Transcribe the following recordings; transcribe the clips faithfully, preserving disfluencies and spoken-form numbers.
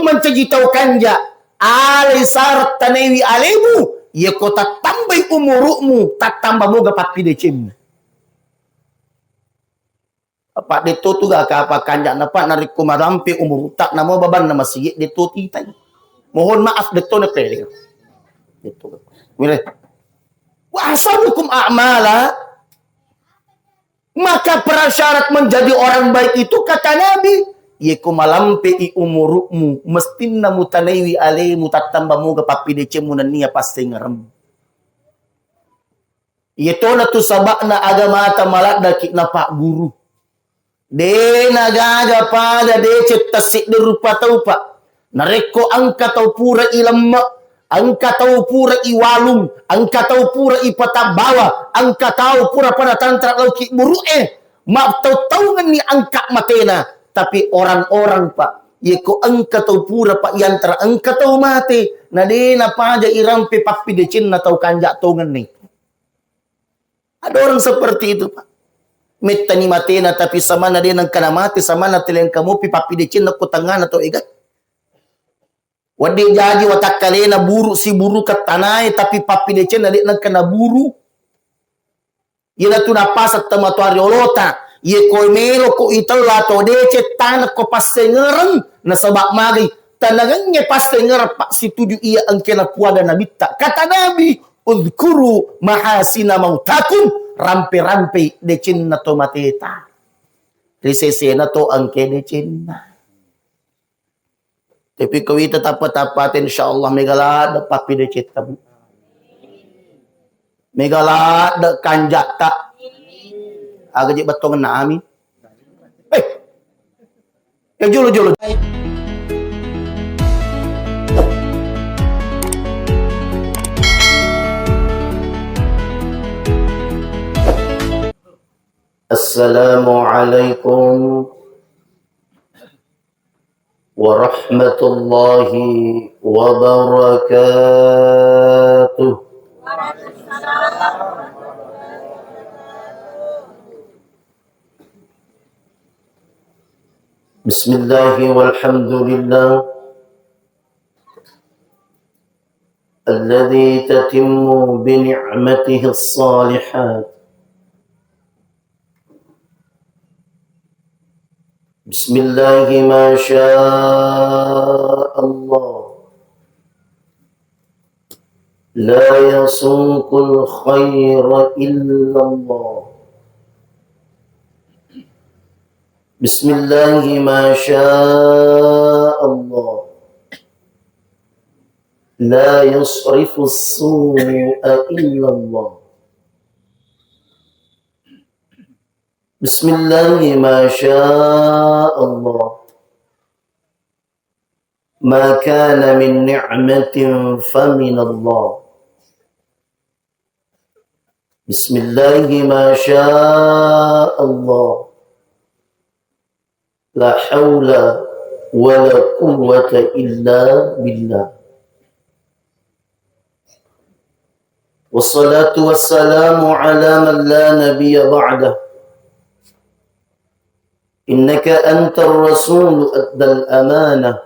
Mancaji tau kanja, alai syarat tanaiwi alemu, yeko tattambai umuru'mu, tattamba moga pappidecenna. Apa detto tu gak apa kanja'na, Pak, narekko marampe umurutta namo babanna masigi detto titai. Mohon maaf, detto na pede. Detto. Mire. Wa ahsanukum a'mala. Maka prasyarat menjadi orang baik itu, kata Nabi, yeko malampe'i umuru'mu, mestinna mutanaiwi alemu, tattamba moga pappidecemmu nennia passengeremmu. Iyetona tu saba'na agamata maladdaki napagguru. De nagaga pada deceng tassiddi rupa tau, Pak. Narekko engka tau pura ilemme, engka tau pura iwalung, engka tau pura ipatabbawa, engka tau pura pada tantra lao kibburu'e, mattau-taungenni engka matena. Tapi orang-orang, Pak, yeko engka tau pura, Pak, yantara engka tau mate, na de napaja irampe pappidecenna tau kanja tongenni. Ada orang seperti itu, Pak. Mettani matena, tapi samana de nengka namate, samana teleng kamopi pappidecenna ko tengngana tau ega. Wedding jaji watakkalena buru siburukeng tanae, tapi pappidecenna de nengka naburu. Iyanatu napaseng tomatoa riolota. Ye ko melo ko itella to deceng taneng ko passengereng, nasaba magai tanengengnge passengereng, Pak, situju iya engkena puada nabitta. Kata Nabi, "Udzkuru mahasina mautakum," rampe-rampei decenna to mateta. Ri sesena to engke decenna. Tapi ko wita tappa-tappata, insyaallah mega ladde pappidecetta, Bu. Mega ladde kanjatta. Aga je bettongenna, amin. Eh. Ya jolo-jolo. Assalamualaikum warahmatullahi wabarakatuh. Bismillah walhamdulillah. Alladzi tatimmu bi ni'matihi shalihat. Bismillahi ma sya Allah. La yasuqul khaira illallah. Bismillahi ma sya Allah. La yasrifu su'a illallah. Bismillahi ma sya Allah. Ma kana min ni'matin faminallah. Bismillahi ma sya Allah. La haula wa la quwwata illa billah. Wassalatu wassalamu ala man la nabiyya ba'dah. Innaka antar rasulu addal amanah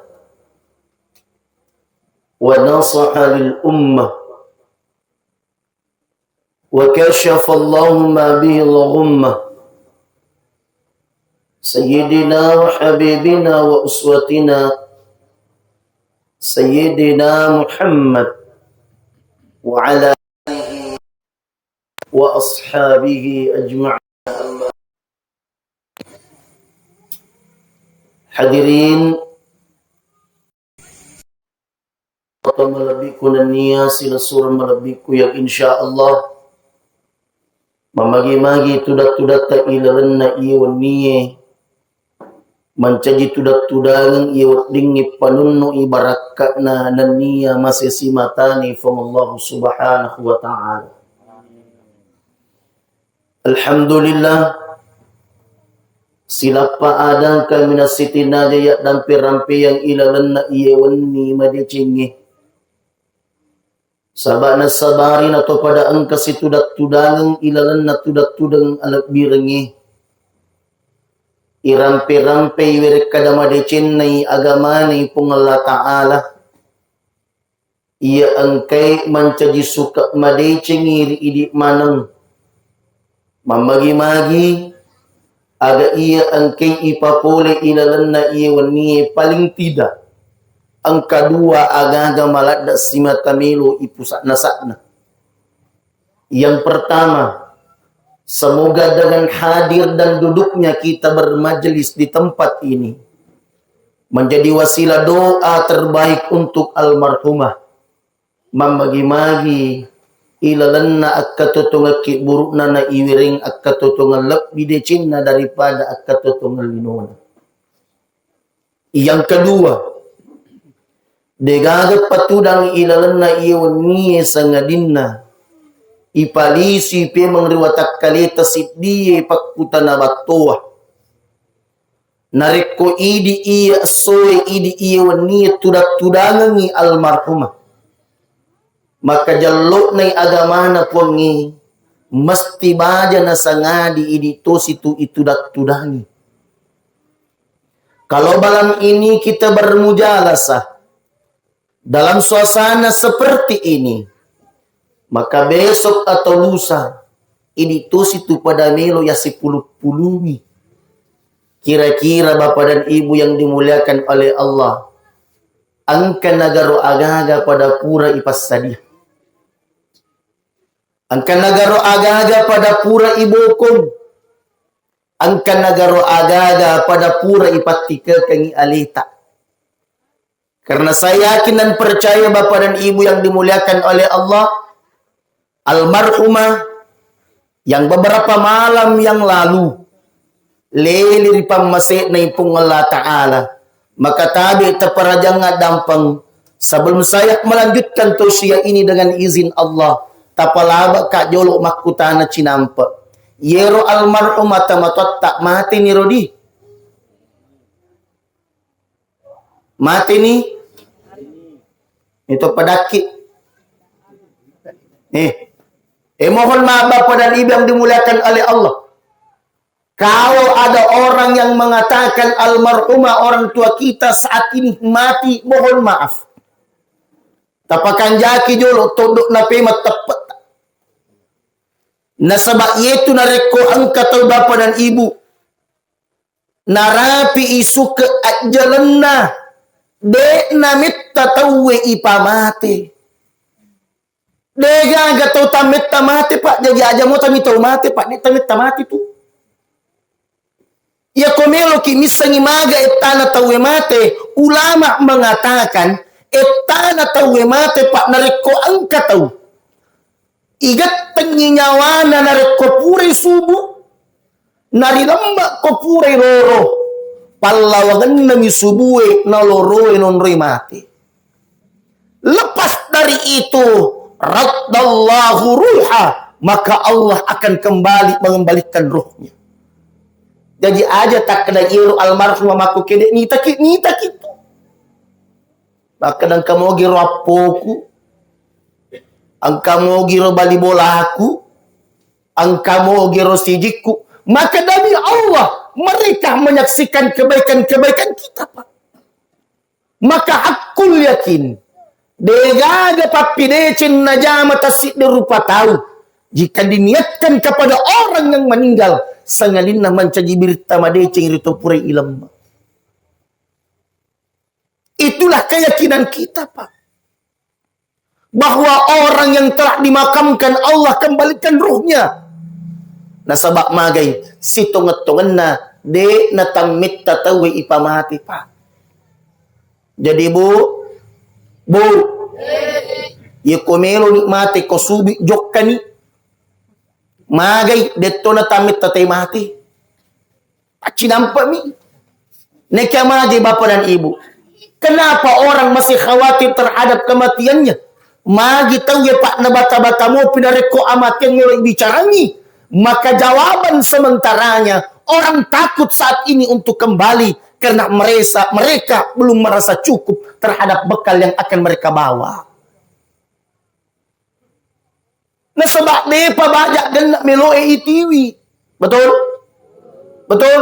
wa nasaha lil ummah wa kashafallahu ma bihil ghummah. Sayyidina wa habibina wa uswatina Sayyidina Muhammad wa ala alihi wa ashabihi ajma'in. Hadirin, atau malebbiku nennia silessureng malebbiku yang insyaallah mamagi-magi tudang-tudatta ilalenna iye wennie, mancaji tudang-tudangeng iye weddingngi panunnu'i barakka'na nennia masesi matani Fuang Allahu Subhanahu wa Ta'ala. Alhamdulillah, silappa adang kaminang sitinaja yaddampe-rampeyang ilalenna iye wenni madecengnge. Saba' nasabari natopada engka situdang-tudangeng ilalenna tudang-tudang alebbirengnge. Irampe-rampei werekkada madecennai agamana Puang Allah Ta'ala. Iya engkai mancaji suka madecengi ri idi maneng. Mammagi-magi, aga iya engkai ipapole ilalenna iye wennie paling tidak engka dua agaga maladda simata melo ipusa'na-sa'na. Yang pertama, semoga dengan hadir dan duduknya kita bermajelis di tempat ini menjadi wasilah doa terbaik untuk almarhumah. Mammagi-magi ilalenna akkatotongeng kibburu'na na iwereng akkatotongeng lebbi decenna daripada akkatotongeng linona. Yang kedua, degaga patudang ilalenna iye wennie sangadinna ipalisi pemeng ri watakkaleta siddie pakkutana battoa. Narekko idi iya essoe, idi iya wennie tudang-tudangengi almarhumah, maka jallo'nai agamana Puangnge mesti baja nasangadi idi tosi tu itudang-tudangi. Kalau malam ini kita bermujalasah dalam suasana seperti ini, maka besok atau lusa, idi tosi tu pada melo ya sipulu-pulungi. Kira-kira Bapak dan Ibu yang dimuliakan oleh Allah, engka nagaro agaga pada pura ipassadia. Engka nagaro agaga pada pura ibokong. Engka nagaro agaga pada pura ipattikekengi aleta. Karena saya yakin dan percaya Bapak dan Ibu yang dimuliakan oleh Allah, almarhumah yang beberapa malam yang lalu lele ri pammase'na Puang Allah Ta'ala, maka tabe taparajang addampeng. Sebelum saya melanjutkan tausiah ini dengan izin Allah, tapalaba ka jolo makkutana cinampe. Yero almarhumah tamatoatta mate ni rodi? Mateni? Itu pedakki. Eh, eh mohon maaf Bapak dan Ibu yang dimuliakan oleh Allah. Kalau ada orang yang mengatakan almarhumah orang tua kita saat ini mati, mohon maaf. Tapakanjaki jolo todok na pema teppet. Nasaba yetu narekko engka tau Bapak dan Ibu narapi isuke ajjalenna, de nametta tauwe ipamate. Degaga tau tametta mate, Pak. Jaji aja mo tami tau mate, Pak. De tametta mate tu. Iya ko meloki missengi maga ettana tauwe mate, ulama mengatakan ettana tauwe mate, Pak, narekko engka tau igettengngi nyawana narekko purai subu, narilembe ko purai roro, pallawangennami subue naloroe nonroi mate. Lepas dari itu, raddallahu ruha, maka Allah akan kembali mengembalikan ruhnya. Jadi aja takkeda iyaro almarhum makku kede nitaki, nitaki tu. Makkeda engka mogi ro appoku, engka mogi ro bali bolaku, engka mogi ro sijikku. Maka demi Allah, mereka menyaksikan kebaikan-kebaikan kita, Pak. Maka hakkul yakin, degaga pappideceng najama tassiddi rupa tau jika diniatkan kepada orang yang meninggal, sangadinna mancaji biritta madeceng ri to purai ilemma. Itulah keyakinan kita, Pak. Bahwa orang yang telah dimakamkan, Allah kembalikan ruhnya. Nasaba magai, sitongeng-tongenna, de natammitta tauwe ipamate, Pak. Jadi, Bu, Bu, yeko melo ni mate, ko subi jokkani. Magai, detto natammitta tai mate. Accinampami. Neka magi Bapak dan Ibu. Kenapa orang masih khawatir terhadap kematiannya? Magi tau ya Pak nabata-bata mopi narekko amatian melo bicarangi. Maka jawaban sementaranya, orang takut saat ini untuk kembali karena meresa-, mereka belum merasa cukup terhadap bekal yang akan mereka bawa. Nasaba depa baja genna meloe itiwi. Betul? Betul?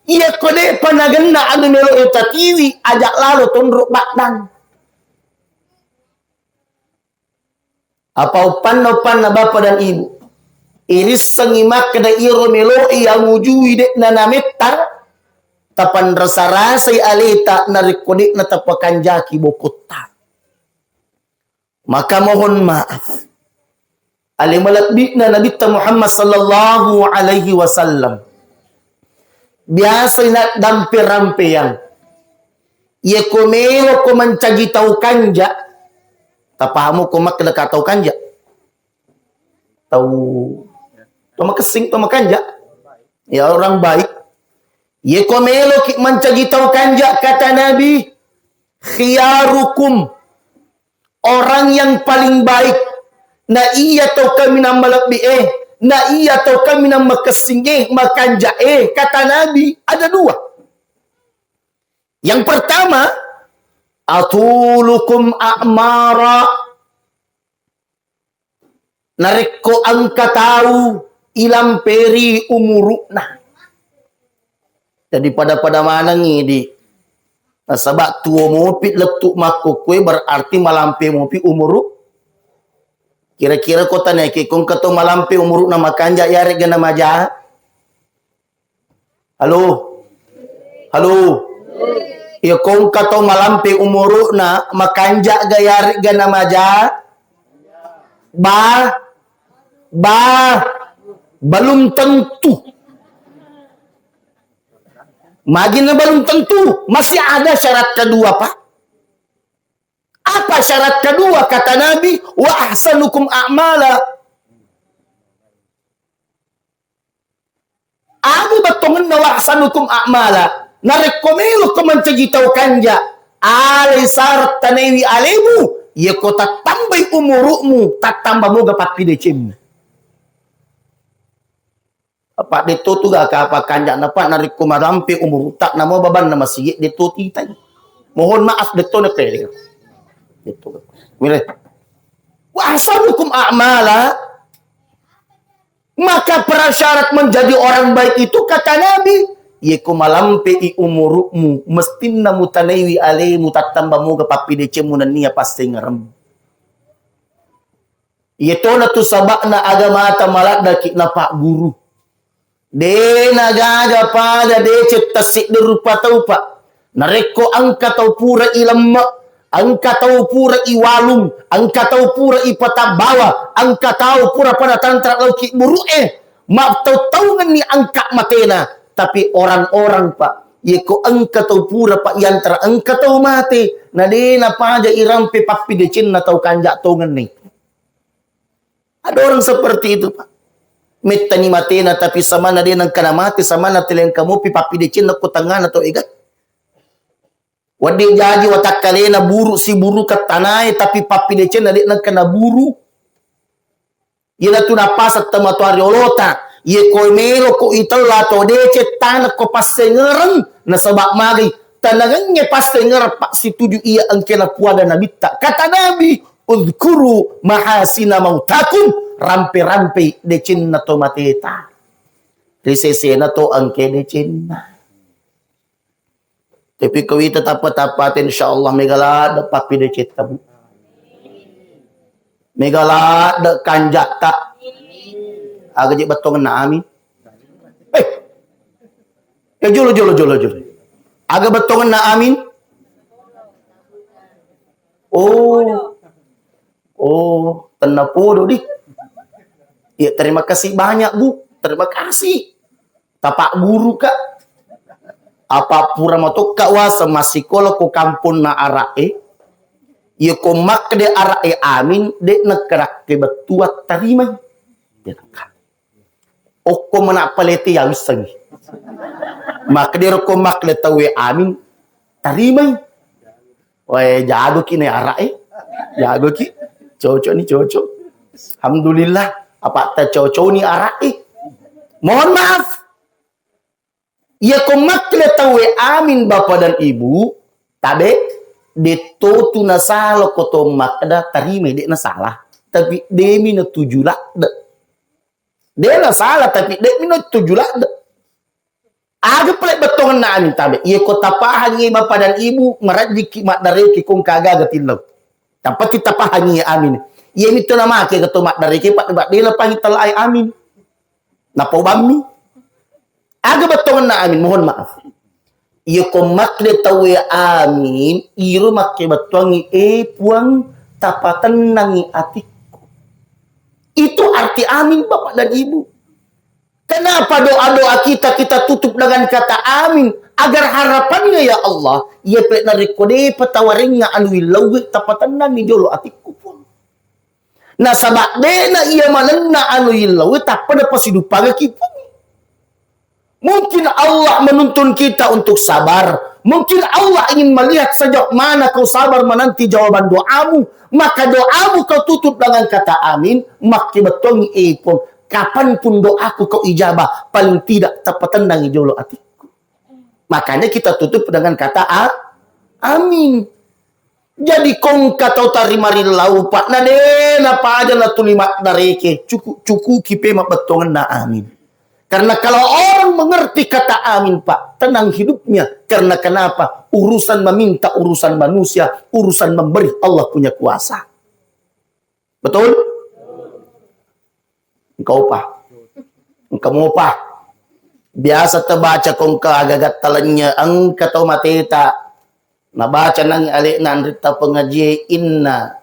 Iyako de'pa nagenna anu melo e tatiwi, aja lalo tonro baddang. Apa uppanna-uppanna bapa dan ibu, irissengngi makkeda iro melo e yamujui de'na namettang, tapanrasa-rasai aleta narekko de'na tapakanjaki bokotta. Maka mohon maaf. Ale malebbi'na Nabitta Muhammad sallallahu alaihi wasallam. Biasa ina dampe-rampeang. Yeko melo ko mancaji tau kanja, tapahamu ko makkeda ka tau kanja? Tau, tau makessing, tau makanja? Ya, orang baik. Yeko melo ki mancaji tau kanja, kata Nabi, khiyarukum, orang yang paling baik, na iya tau kaminang malebbi e, na iya tau kaminang makessing e, makanja e, kata Nabi, ada dua. Yang pertama, atulukum a'mara. Narekko engka tau ilamperi umuru'na. Jadi pada-pada manengngi di. Nasaba tuo mopi lettu makkukkue berarti malampe mopi umuru. Kira-kira ko tanaiki ko engka to malampe umuru'na makanja yaregga namaja? Halo? Halo? Iya ko engka to malampe umuru'na makanja ga yaregga namaja? Ba, ba, belum tentu. Magina belum tentu. Masih ada syarat kedua, Pak. Apa syarat kedua? Kata Nabi, wa ahsanukum a'mala. Aga bettongenna wa ahsanukum a'mala. Narekko melo ko mancaji tau kanja, alai syarat tanaiwi alemu, yako tattambai umuru'mu, tattamba moga pappidecemmu. Apa detto tu gak apa kanja napa narekko marampe umurutta namo babanna masigi detto titai. Mohon maaf detto na pede. Detto. Mire. Wa ahsanukum a'mala. Maka prasyarat menjadi orang baik itu, kata Nabi, yeko malampe i umuru'mu, mestinna mutanaiwi alemu tattamba moga pappidecemmu nennia passengerem. Iyatona tu saba'na agamata maladdaki napagguru. De nagaga pada deceng tassiddi rupa tau, Pak. Narekko engka tau pura ilemme, engka tau pura iwalung, engka tau pura ipatabbawa, engka tau pura pada tantra lauki buru'e, mattau-taungenni engka matena. Tapi orang-orang, Pak, yeko engka tau pura, Pak, yantara engka tau mate, na de napaja irampe pappidecenna tau kanja tongenni. Ada orang seperti itu, Pak. Mettani matena, tapi samana de nengka namate, samana telengka mopi pappidecenna ko tengngana tau ega. Wedding jaji watakkalena buru siburu kettanae, tapi pappidecenna de nengka naburu. Iyanatu napasang tau matoa riolota. Yeko melo ko itella to deceng taneng ko passengereng, nasaba magai tanangengnge passengereng, Pak, situju iya engkena puada nabitta. Kata Nabi, "Udzkuru mahasina mautakum," rampe-rampe decenna to mateta. Ri sesena to engke decenna. Tapi ko wita tappa-tappate, insyaallah mega ladde pappidecetta, Bu. Mega ladde kanjatta. Aga je bettongenna amin. Eh. Eh, jolo, jolo, jolo, jolo. Aga bettongenna amin. Oh. Oh, tennapodo di. Ya, terima kasih banyak, Bu. Terima kasih. Tapak guru ka. Apa pura matokka wasa massikola ko kamponna ara'e. Iya ko makkeda ara'e amin, de nakkeda ke bettua tarimai. Okko mana palete ya wissengi. Makkeda ko makkeda tauwe amin, tarimai. Wae, jago ki ne ara'e. Jago ki. Cocok ni, cocok. Alhamdulillah. Apa ta cocok ni ara'e. Mohon maaf. Iya ko makkeda tauwe amin, Bapak dan Ibu, tabe, detto tu nasala ko to makkeda tarimai, de nasala. Tapi demi natuju ladde. De nasala, tapi demi natuju ladde. Aga pale bettongenna amin tabe. Iya ko tapahangi bapak dan ibu, marajjiki maddareke kong kagaga tillau. Tapati tapahangi amin. Iya mito namake ke to maddareke pak, pak dena pahi telai amin. Napaubammi. Aga bettongenna amin, mohon maaf. Iya ko makde tauwe amin, iro makke bettuangi, "Eh, Puang, tapatennangi atikku." Itu arti amin, Bapak dan Ibu. Kenapa doa-doa kita, kita tutup dengan kata amin? Agar harapannya, "Ya Allah, iya pale narekko depa tawarengnga anu illauwe, tapatennangi jolo atikku, Puang." Nasaba de'na iya manenna anu illauwe tappa napasiduppangaki Puang. Mungkin Allah menuntun kita untuk sabar. Mungkin Allah ingin melihat sejauh mana kau sabar menanti jawaban doamu. Maka doamu kau tutup dengan kata amin. Makke bettuangi, "Eh, Puang, kapanpun doaku kau ijabah, paling tidak tapatennangi jolo atikku." Makanya kita tutup dengan kata a-, amin. Jadi kongka tau tarimarillau, Pak, na de napaja natuli maddareke, cuku-, cukuki pe mabbettongenna amin. Karena kalau orang mengerti kata amin, Pak, tenang hidupnya. Karena kenapa? Urusan meminta, urusan manusia, urusan memberi, Allah punya kuasa. Betul? Engka opa. Engka mopa. Biasa tabaca kongka agagatta lennye, engka tau mateta. Nabaca nang alena anritta pengajian, inna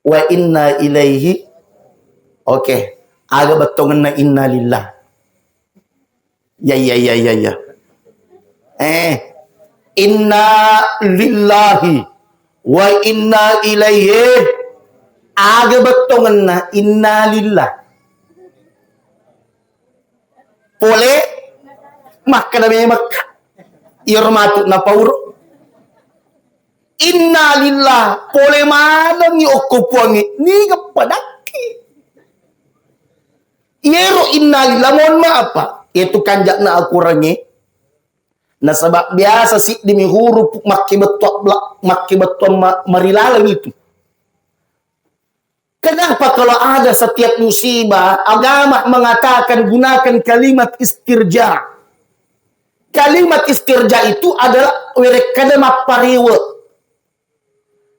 wa inna ilaihi. Oke. Aga bettongenna inna lillah. Ya, ya, ya, ya, ya. Eh, inna lillahi wa inna ilaihi. Aga bettongenna inna lillah. Pole makkeda memekka. Iyaro matu napauro. Inna lillah, pole manengngi okko Puangnge, niga padakki. Iyero inna lillah, mohon maaf, Pak. Itu kanjakna akurangnge. Nasaba biasa siddimi huruf makkebettuang bla-, makkebettuang ma-, marilaleng itu. Kenapa kalau ada setiap musibah, agama mengatakan gunakan kalimat istirja? Kalimat istirja itu adalah werekkada mapparewe.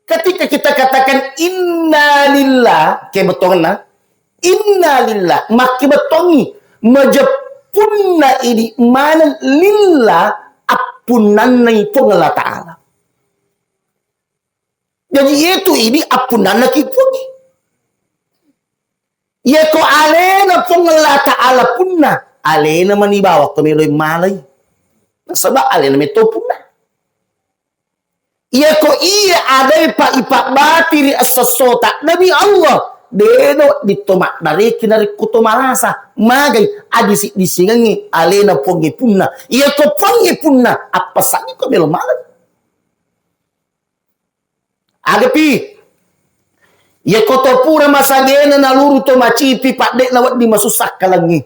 Ketika kita katakan inna lillah, kebettongenna, inna lillah, makkebettongi, majeppunna idi maneng lillah, appunnannai Puang Allah Ta'ala. Jadi, iyatu idi appunnanna ki Puangnge. Iyako alena Puang Allah Ta'ala punna, alena mani bawang ko meloi malai. Nasaba alena metto punna. Iyako iya adai pa ipabbatiri esso-essota, demi Allah, deno ditto maddareki narekko to malasa, magai adisi-disingengngi alena Puangnge punna. Iyako Puangnge punna, appassangi ko melo malai. Agapi, iyako to pura masagena naluru to macipi, padde'na wedding masussa akkalengngi.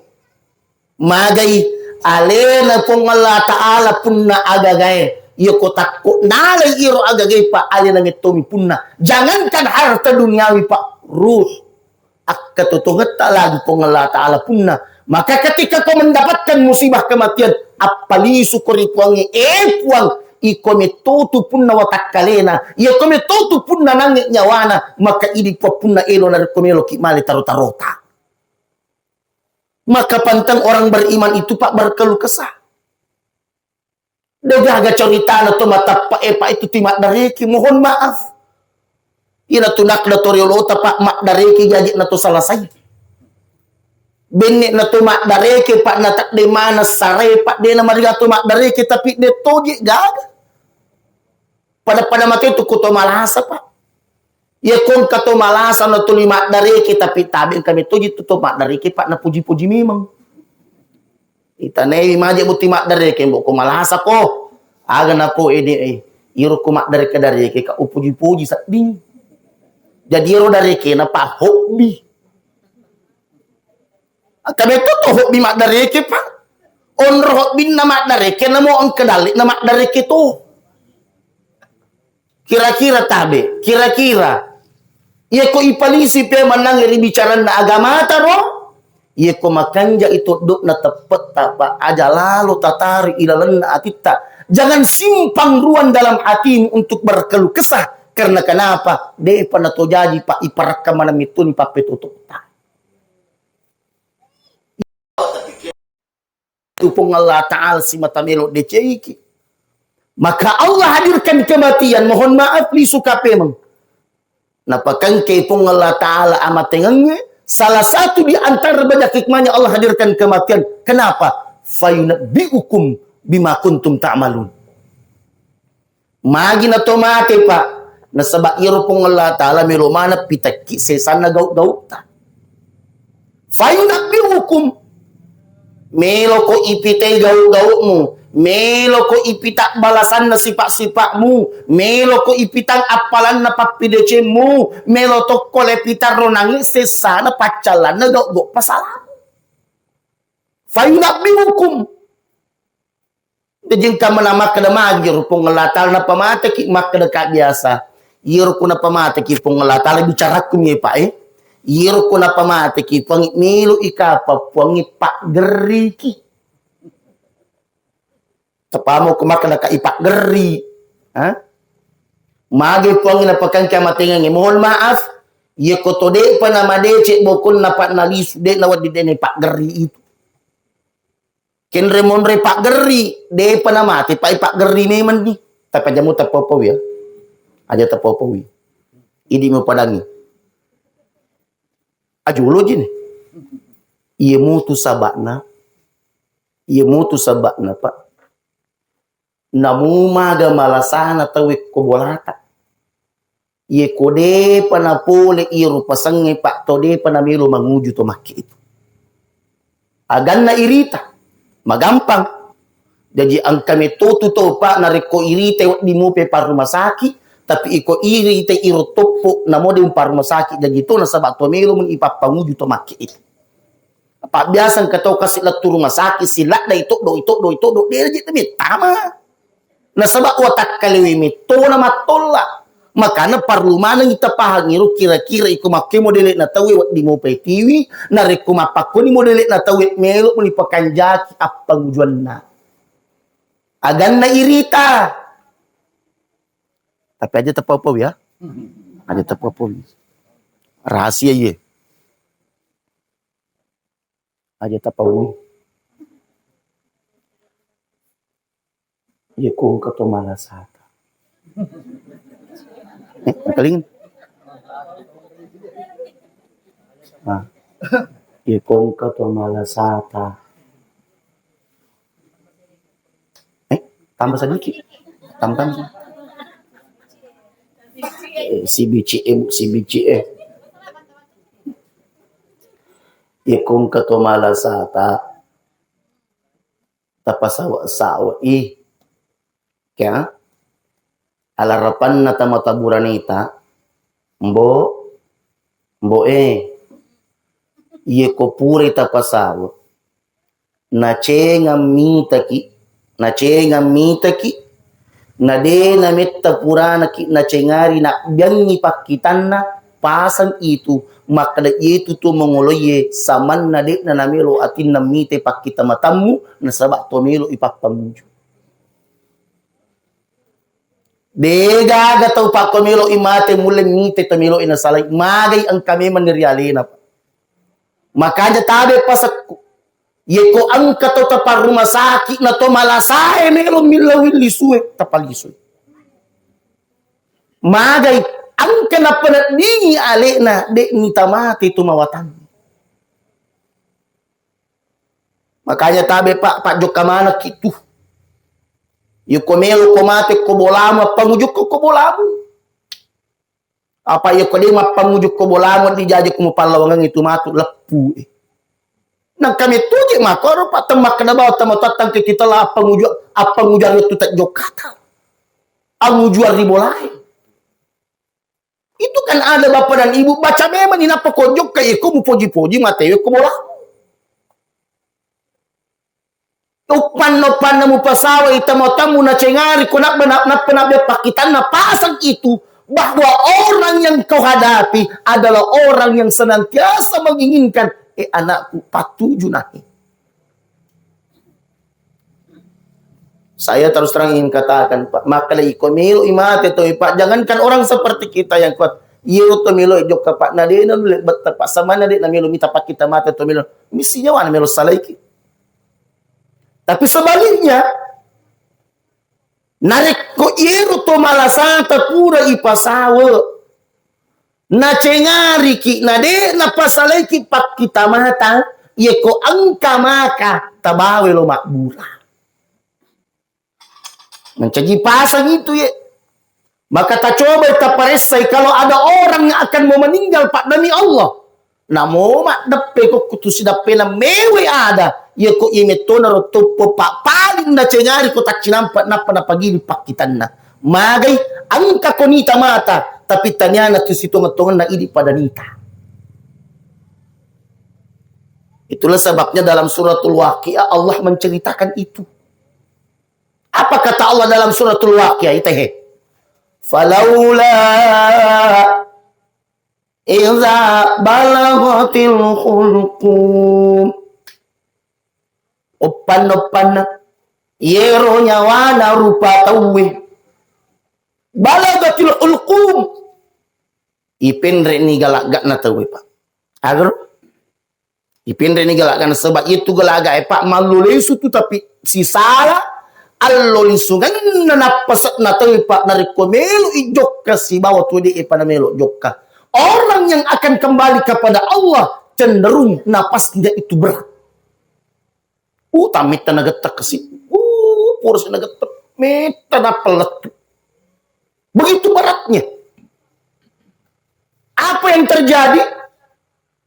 Magai alena Puang Allah Ta'ala punna agagae. Iyako takko nalai iro agagae, Pak, alena mettomi punna. Jangankan harta duniawi, Pak, ruh. Akkatotongetta lagi Puang Allah Ta'ala punna. Maka ketika kau mendapatkan musibah kematian, appalisu ko ri Puangnge, eh Puang, iko mettotu punna watakkalena, iko mettotu punna nangnge nyawana, maka idi Puang punna elo narekko meloki male taro-tarota. Maka pantang orang beriman itu, Pak, berkeluh kesah. Degaga caritana to matappa e, Pak, itu ti maddareke, mohon maaf. Ina tunakna to riolota, Pak, maddareke jaji na to selesai. Benne na to maddareke, Pak, na tadde mana sarai, Pak, dena mariga to maddareke, tapi de toje gaga. Pada-pada mate tu ko to malasa, Pak. Iya ko engka to malasa na tuli maddareke, tapi tabe engka mettoji tu to maddareke, Pak, napuji-puji memang. Itanai maje muti maddareke, mbok ko malasa ko. Aga napo ede, eh. Iro ko maddareke-dareke ka upuji-puji sedding. Jadi iro dareke na pa hobi. Engka metto to hobi maddareke, Pak. Onro hobbinna maddareke, namo engka dalle na maddareke to. Kira-kira tabe, kira-kira. Iya ko ipalisi pe mennang ri bicaranna agamata ro, Iya ko makanja itu dok na teppetta, Pak, aja lalo tatari ilalenna atitta. Jangan simpang ruang dalam hatimu untuk berkeluh kesah. Karena kenapa? Depa na to jaji, Pak, iparakka maneng mittuni pappetututta. Tu Puang Allah Ta'ala simata melo deceki. Maka Allah hadirkan kematian, mohon maaf, lisu kapemeng. Napakengke Puang Allah Ta'ala amatengengnge, salah satu di antara banyak hikmahnya Allah hadirkan kematian. Kenapa? Fayunabbi'ukum bima kuntum ta'malun. Magi na to mate, Pak? Nasaba iyaro Puang Allah Ta'ala melo maneng pitekki sesanna gau-gautta. Fayunabbi'ukum. Melo ko ipitai gau-gautmu, melo ko ipita balasanna sipa-sipa'mu, melo ko ipitang appalanna pappidecemmu, melo tokko le pitarronangi sessana paccallanna gau-gau pasalamu. Fayunabbi'ukum. Jaji engka mena makkeda, magi ro Puang Allah Ta'ala napamateki, makkeda ka biasa. Iyaro ko napamateki Puang Allah Ta'ala, bicarakku mi, Pak, eh. Iyaro ko napamateki Puang, melo i kapa Puang paggerriki. Tapamo ko makkeda ka ipaggerri. Ha? Magi Puang napakengke amatengengnge. Mohon maaf, iya ko to depa namadecek bokonna, Pak, nalisu, de nawedding de na ipaggerri itu. Kenre monre paggerri, depa namate, Pak, ipaggerri memenni. Tapi aja mu tapopoi ya. Aja tapopoi. Idi mu padangi. Ajulo jini. Iya mutu sabakna. Iya mutu sabakna, Pak. Namu maga malasana tauwe ko bolata. Iye ko depa napole iyaro pasengnge, Pak, to depa namelo manguju to makke itu. Aganna irita, magampang. Jaji engka metto tu to, Pak, narekko irita wedding mupe parruma saki, tapi iko irita iro toppo namo de parruma saki, jaji to nasaba to melo meni ipappanguju to makke itu. Apa biasa engka tau kasi lettu rumah sakit, siladda itoddo, itoddo, itoddo, de je mettama. Nasaba watakkalewe mettona mattolla. Makana parlu maneng tapahang iro kira-kira iko makke modele na tauwe wedding mopai tiwi, narekko mappakkoni modele na tauwe melo meni pakanjaki appangujuanna. Aganna irita. Tapi aja tapau-pau ya. Aja tapau-pau. Rahasia iye. Aja tapau. Iya kongka to malasata. Eh, makaling. Ah. Iya kongka to malasata. Eh, tambah sedikit. Tambah, tambah. Eh, si bicik, eh, Bu, si bicik, eh. Iya kongka to malasata. Tapasawa-sawa i. Kya? Alarapanna tama taburaneta, mbo, mbo e. Iye ko pura tapasawa. Nacengang mitaki, nacengang mitaki, na de nametta puranaki nacengari nabbiangngi pakkitanna, pasang itu, makkeda iyetu to mangoloiye samanna de'na namelo atinna mite pakkita matammu, nasaba to melo ipappamuju. De gaga tau pakko melo imate mulle mite to melo inasalai, magai engka memang ri alena. Makanya tabe pasekku. Yeko engka to taparruma sakit na to malasae melo millau lisue, tapalisui. Magai engka napeneddingi alena, de ni tamate tu mawatang. Makanya tabe pak, pak jokka manakki tu. Yeko melo ko mate ko bolamu, appangujukko ko bolamu. Apa iya ko de mappanguju ko bolamu, dijaji ko mupallawangeng itu matu leppu e. Nang kami tuji makoro pak temmakkeda bawa tamo tattang ke kita la appanguju, appanguju ari tu tak jokata. Anguju ari bolae. Itu kan ada bapak dan ibu baca memang ni napa ko jokka iko mupoji-poji matewe ko bolamu. Uppanna-uppanna mupasawai tama-tamu nacengari ko nabba-, na-, nappa nabbe pakkitanna pasang itu bahwa orang yang kau hadapi adalah orang yang senantiasa menginginkan Eh, anakku, pattuju nahe. Saya terus terang ingin katakan, Pak, maka iko melo imate to, Pak, jangankan orang seperti kita yang kuat. Iyero to melo jokka, Pak, na de na lebetta, Pak, samana de na melo mita pakkita mate to melo. Misi nyawa na melo salaiki. Tapi sebaliknya, narekko iyero to malasata pura ipasawe, nacengariki, na de napasalaiki pakkita mata, yeko engka maka tabawe lo mabbura. Mencaji pasang itu ye. Maka tacobai taparessai kalau ada orang yang akan mau meninggal, Pak, demi Allah. Namo maddeppe ko kutu sidappena mewe ada. Yeko imetto naro toppo, Pak, paling nacengari ko taccinampa nappa napagili pakkitanna. Magai engka ko nita mata, tapi taniana tu sitonget-tongenna idi pada nita. Itulah sebabnya dalam suratul Waqiah Allah menceritakan itu. Apa kata Allah dalam suratul Waqiah? Itehe. Falaula idza balaghatil hulqum. Oppanna-oppanna. Yero nyawana rupa tauwe. Balaghatil hulqum. Ipenreni galak-galakna tauwe, Pak. Agaro? Ipinreni galaga nasaba itu galaga e, Pak, mallo lisu tu tapi sisala allo lisungenna nappase'na tau, Pak, narekko melo ijokka sibawa tu de e pada melo jokka. Orang yang akan kembali kepada Allah cenderung napasnya itu berat. Uh, tamitta nagetta kasi. Uh, pura nagetta. Metta nappa lettu. Begitu beratnya. Apa yang terjadi?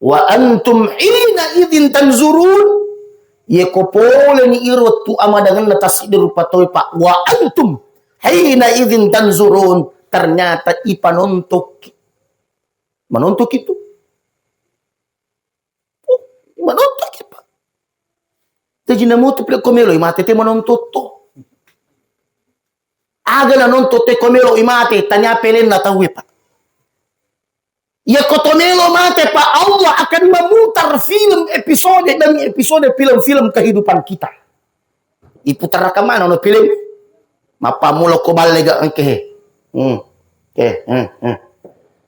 Wa antum hina idzin tanzurun. Yeko poleni iro wettu amadangenna tassiddi rupa tauwe, Pak. Wa antum hina idzin tanzurun. Ternyata ipanontoki. Manontoki tu. Oh, manontoki, Pak. Jaji namutu pile ko melo mate te manonto to. Aga nanonto te ko melo mate, tania pelenna tauwe, Pak. Yako to melo mate, Pak, Allah akan memutar film episode demi episode film-film kehidupan kita. Iputarakan mana ono film? Mappammula ko balle ga engke he. Hmm. Oke, hmm, hmm.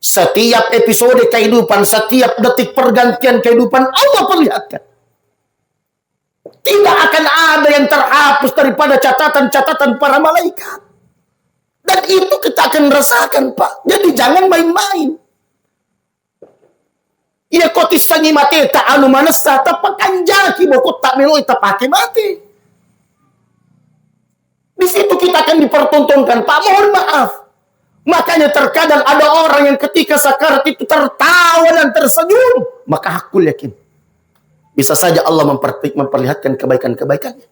Setiap episode kehidupan, setiap detik pergantian kehidupan, Allah perlihatkan. Tidak akan ada yang terhapus daripada catatan-catatan para malaikat. Dan itu kita akan rasakan, Pak. Jadi jangan main-main. Iya, ko tissengi mateta anu manessa, tapakanjaki bokot tak meloi tapake mate. Di situ kita akan dipertontonkan, Pak. Mohon maaf. Makanya terkadang ada orang yang ketika sakarat itu tertawa dan tersenyum, maka hakul yakin. Bisa saja Allah memperti-, memperlihatkan kebaikan-kebaikannya.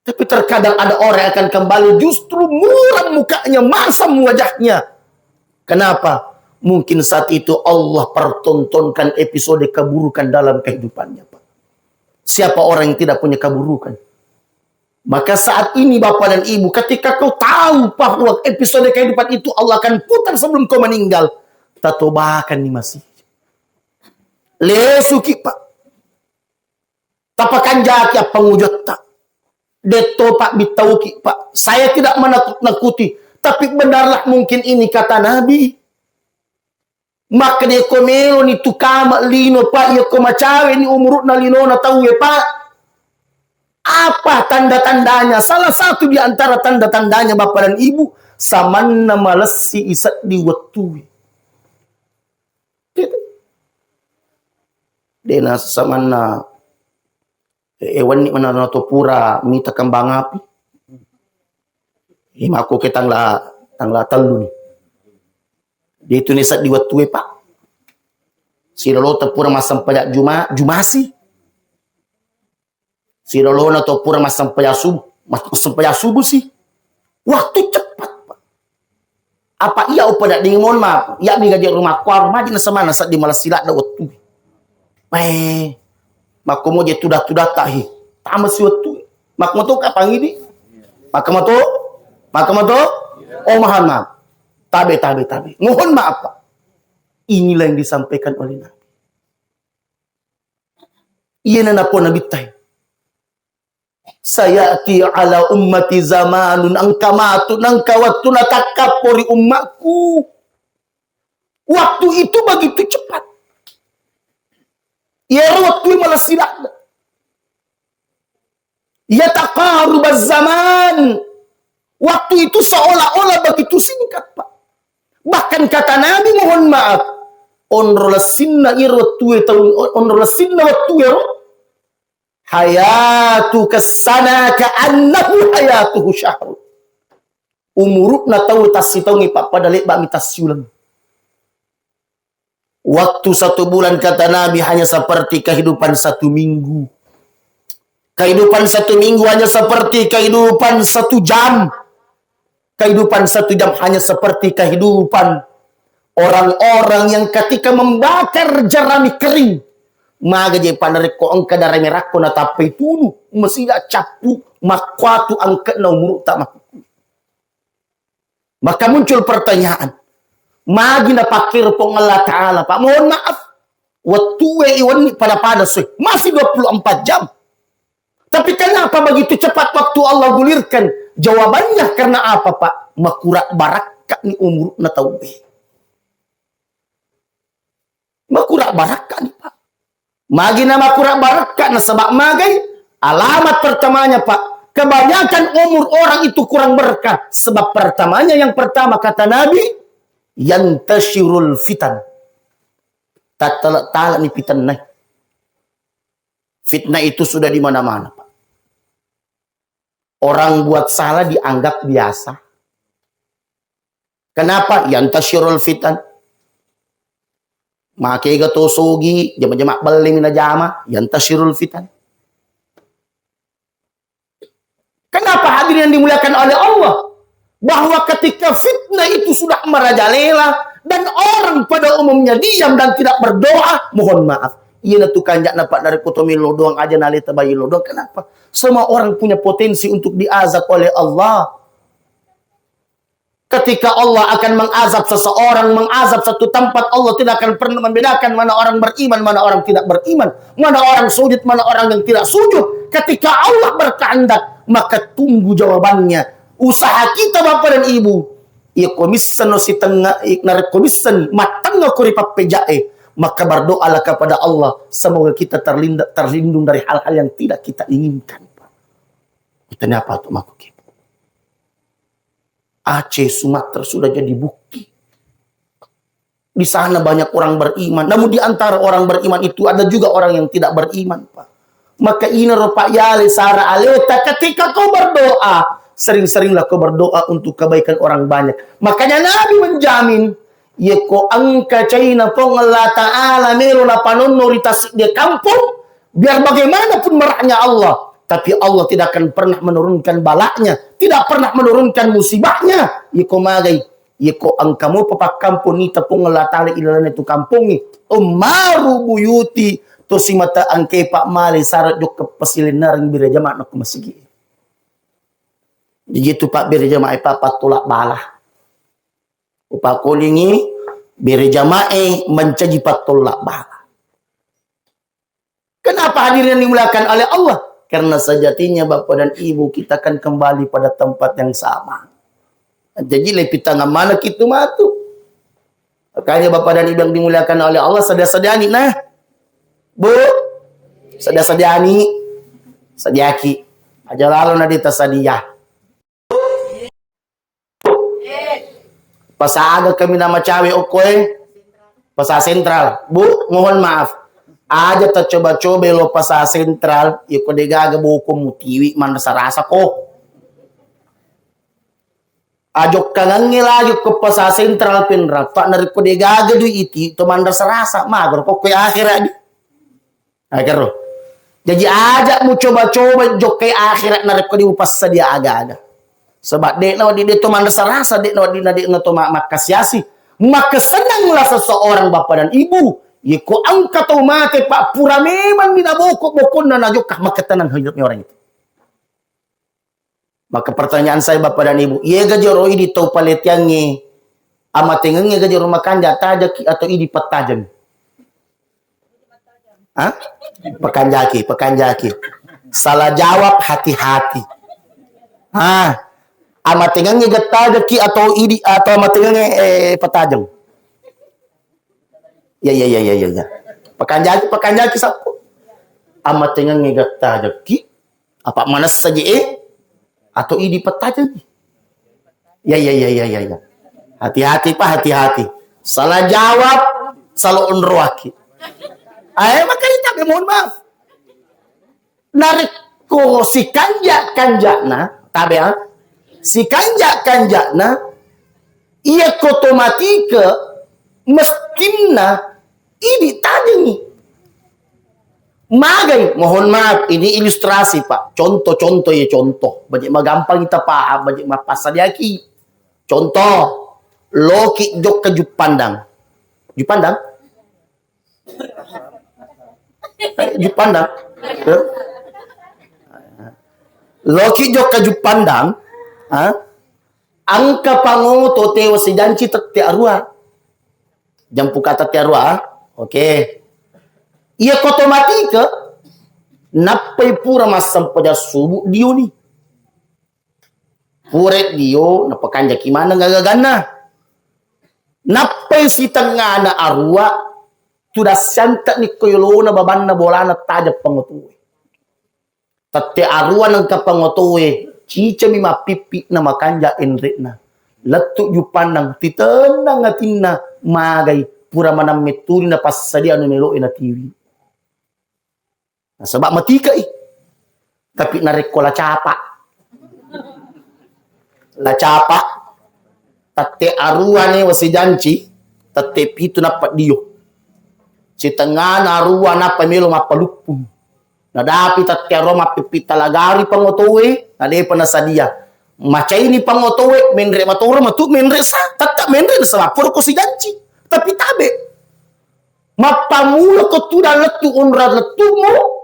Tapi terkadang ada orang yang akan kembali justru muram mukanya, masam wajahnya. Kenapa? Mungkin saat itu Allah pertontonkan episode keburukan dalam kehidupannya, Pak. Siapa orang yang tidak punya keburukan? Maka saat ini, Bapak dan Ibu, ketika kau tahu bahwa episode kehidupan itu Allah akan putar sebelum kau meninggal, tatobakan nih masih. Lesuki, Pak. Tapakanjaki appangujotta. Detto, Pak, bittauki, Pak. Saya tidak menakut-nakuti. Tapi benarlah mungkin ini kata Nabi. Makkeda ko meloni tu kama lino, Pak, iya ko macaweni umuru'na linona tauwe, Pak. Apa tanda-tandanya? Salah satu di antara tanda-tandanya, Bapak dan Ibu, samanna malessi iseddi wettue. Dena samanna, eh, wenni manana to pura mita kembang api. Eh, mako ke tangla, tangla tellu ni. Dia itu ni seddi wettue, Pak. Silolota pura massempajang juma, jumasi. Silolona to pura massempajang subuh, mas-, massempajang subuh sih. Waktu cepat, Pak. Apa iya upada dingin, mohon maaf. Iya mi gaji rumah kuaro maji na semana seddi malah silak da wettue. Eh, makko moje tudah-tudah tahi. Tama si wettue. Makko moto kapang ini. Makko moto? Makko moto? Oh, mohon maaf. Tabe, tabe, tabe. Mohon maaf, Pak. Inilah yang disampaikan oleh Nabi. Iyana napau Nabitta. "Sayati ala ummati zamanun," engka matu, engka wettu natakkappo ri ummakku. Waktu itu begitu cepat. Iyaro wettu malessi ladde. Yataqarubaz zaman. Waktu itu seolah-olah begitu singkat, Pak. Bahkan kata Nabi, mohon maaf, onro lessinna iro wettue taung, onro lessinna wettue ro, hayatuka sana ka'annahu hayatuhu syahrun. Umuru'na tau tassitaungngi, Pak, pada lebba'mi tassiuleng. Waktu satu bulan, kata Nabi, hanya seperti kehidupan satu minggu. Kehidupan satu minggu hanya seperti kehidupan satu jam. Kehidupan satu jam hanya seperti kehidupan orang-orang yang ketika membakar jerami kering. Maga je, Pak, narekko engka jerami rakko natappai tunu, mesti cappu, makkuatu angke'na umuru'ta makku. Maka muncul pertanyaan, magi napakkiro Puang Allah Ta'ala, Pak? Mohon maaf, wettue iwenni pada-pada soi, masih dua puluh empat jam. Tapi kenapa begitu cepat waktu Allah gulirkan? Jawabannya karena apa, Pak? Makura barakka ni umuru'na tauwe. Makura barakka ni, Pak. Magi na makura barakka, nasaba magai? Alamat pertamanya, Pak, kebanyakan umur orang itu kurang berkah. Sebab pertamanya, yang pertama kata Nabi, yantashirul fitan. Tattala-tala ni fitnah. Fitnah itu sudah di mana-mana, Pak. Orang buat salah dianggap biasa. Kenapa? Yantashirul fitan. Makega to sogi, jama-jama belle mi najama, yantashirul fitan. Kenapa, hadirin yang dimuliakan oleh Allah? Bahwa ketika fitnah itu sudah merajalela dan orang pada umumnya diam dan tidak berdoa, mohon maaf. Iyana tu kanja'na, Pak, narekko to mello doang aja naleta bayi lo doang. Kenapa? Semua orang punya potensi untuk diazab oleh Allah. Ketika Allah akan mengazab seseorang, mengazab satu tempat, Allah tidak akan pernah membedakan mana orang beriman, mana orang tidak beriman, mana orang sujud, mana orang yang tidak sujud. Ketika Allah berkehendak, maka tunggu jawabannya. Usaha kita, Bapak dan Ibu, iya ko missenno sitengnga, narekko missen mattengnga ko ri pappejae, maka berdoalah kepada Allah, semoga kita terlinda-, terlindung dari hal-hal yang tidak kita inginkan. Itu apa tu makkukku? Aceh, Sumatera sudah jadi bukti. Di sana banyak orang beriman. Namun di antara orang beriman itu ada juga orang yang tidak beriman, Pak. Maka inaro, Pak, yale sara aleta ketika kau berdoa, sering-seringlah kau berdoa untuk kebaikan orang banyak. Makanya Nabi menjamin, yeko engka caina Puang Allah Ta'ala melo napanonno ri tasik dia kampung, biar bagaimanapun marahnya Allah, tapi Allah tidak akan pernah menurunkan balaknya, tidak pernah menurunkan musibahnya. Yeko magai, yeko engka mopa pakkampong nita Puang Allah Ta'ala ilalana tu kampongnge, ummaru buyuti, to simata engke, Pak, male sara jokka pasilennareng bere jamaah ko masigi. Jadi itu, Pak, bere jamaah, Pak, pattola bala. Upakolingi bere jamae mancaji pattola bala. Kenapa, hadirin yang dimuliakan oleh Allah? Karena sejatinya, Bapak dan Ibu, kita akan kembali pada tempat yang sama. Jadi, lepi tangan mana kitu matu? Makanya, Bapak dan Ibu yang dimuliakan oleh Allah, sedia-sediani, nah. Bu, sedia-sediani, sediaki. Aja lalo na dita sedia. Pasaga kami nama cawe okkoe. Pasar Sentral. Bu, mohon maaf. Aja ta coba-coba lo Pasar Sentral, iko degaga boko mutiwi manrasa-rasa ko. Ajokkangangnge lagi ko Pasar Sentral penrappa, narekko degaga dui iti to manrasa-rasa, magaro ko koe akhirat di. Akero. Jaji, aja mucoba-coba jokkai akhirat narekko di mupassadia aga-aga. Sebab de'na wedding de to manrasa-rasa, de'na wedding na de'na to ma-, makkasiasi. Maka senanglah seseorang, Bapak dan Ibu, yeko engka tau mate, Pak, pura memang ni naboko-bokonna najokka, maka tenang hidupnya orang itu. Maka pertanyaan saya, Bapak dan Ibu, iye gajero idi tau paletiangnge, amatengengnge gajero makanja, tajaki atau idi pattajeng? Hah? Pekanjaki, pekanjaki. Salah jawab, hati-hati. Ah, amatengengnge gettajaki atau idi atau amatengengnge eh, petajeng? Ya, ya, ya, ya, ya, ya. Pekanjaki, pekanjaki sappo. Amatengengnge gettajaki, apa manessa je eh? Atau idi petajeng? Ya, ya, ya, ya, ya, ya. Hati-hati, Pak, hati-hati. Salah jawab, salah onroaki. Eh, makanya tabe, mohon maaf. Narekko sikanja-kanjana, tabe, ah? Sikanja-kanjana, iya ko to matike, mestinna idi tajengi. Magai, mohon maaf, ini ilustrasi, Pak. Contoh-contoh ya, contoh. Baje magampang kita paham, baje mappasadiaki. Contoh, loki jokka Juppandang. Juppandang? Eh, Juppandang. Eh? Loki jokka Juppandang, ha? Engka pangoto tewa sijanci tette arua. Jampu kata tette arua, ha? Oke. Iya ko to matike, nappai pura massempajang subuh dioni. Pura dio, napakanjaki maneng agaganna. Nappai sitengngana arua, tudang siante'ni ko yolona babanna bolana tajeng pangotoe. Tette arua nengka pangotoe, cicami mappippi na makanja enre'na. Lettu Juppandang, titennang atinna, magai, pura manang mettuni napassadia anu melo'e natiwi. Nasaba matike'i. Tapi narekko la capa, la capa, tette arua newa sijanci, tette pitu nappa dio. Sitengngana arua nappa melo mappaluppung. Nadapi tette arua mappippi talagari pangotoe, nadepa nasadia. Macaini pangotoe, menre matoro matu menre sa, tette menre nasaba pura ko sijanci. Tapi tabe. Mappammula ko tudang lettu onrang lettumu,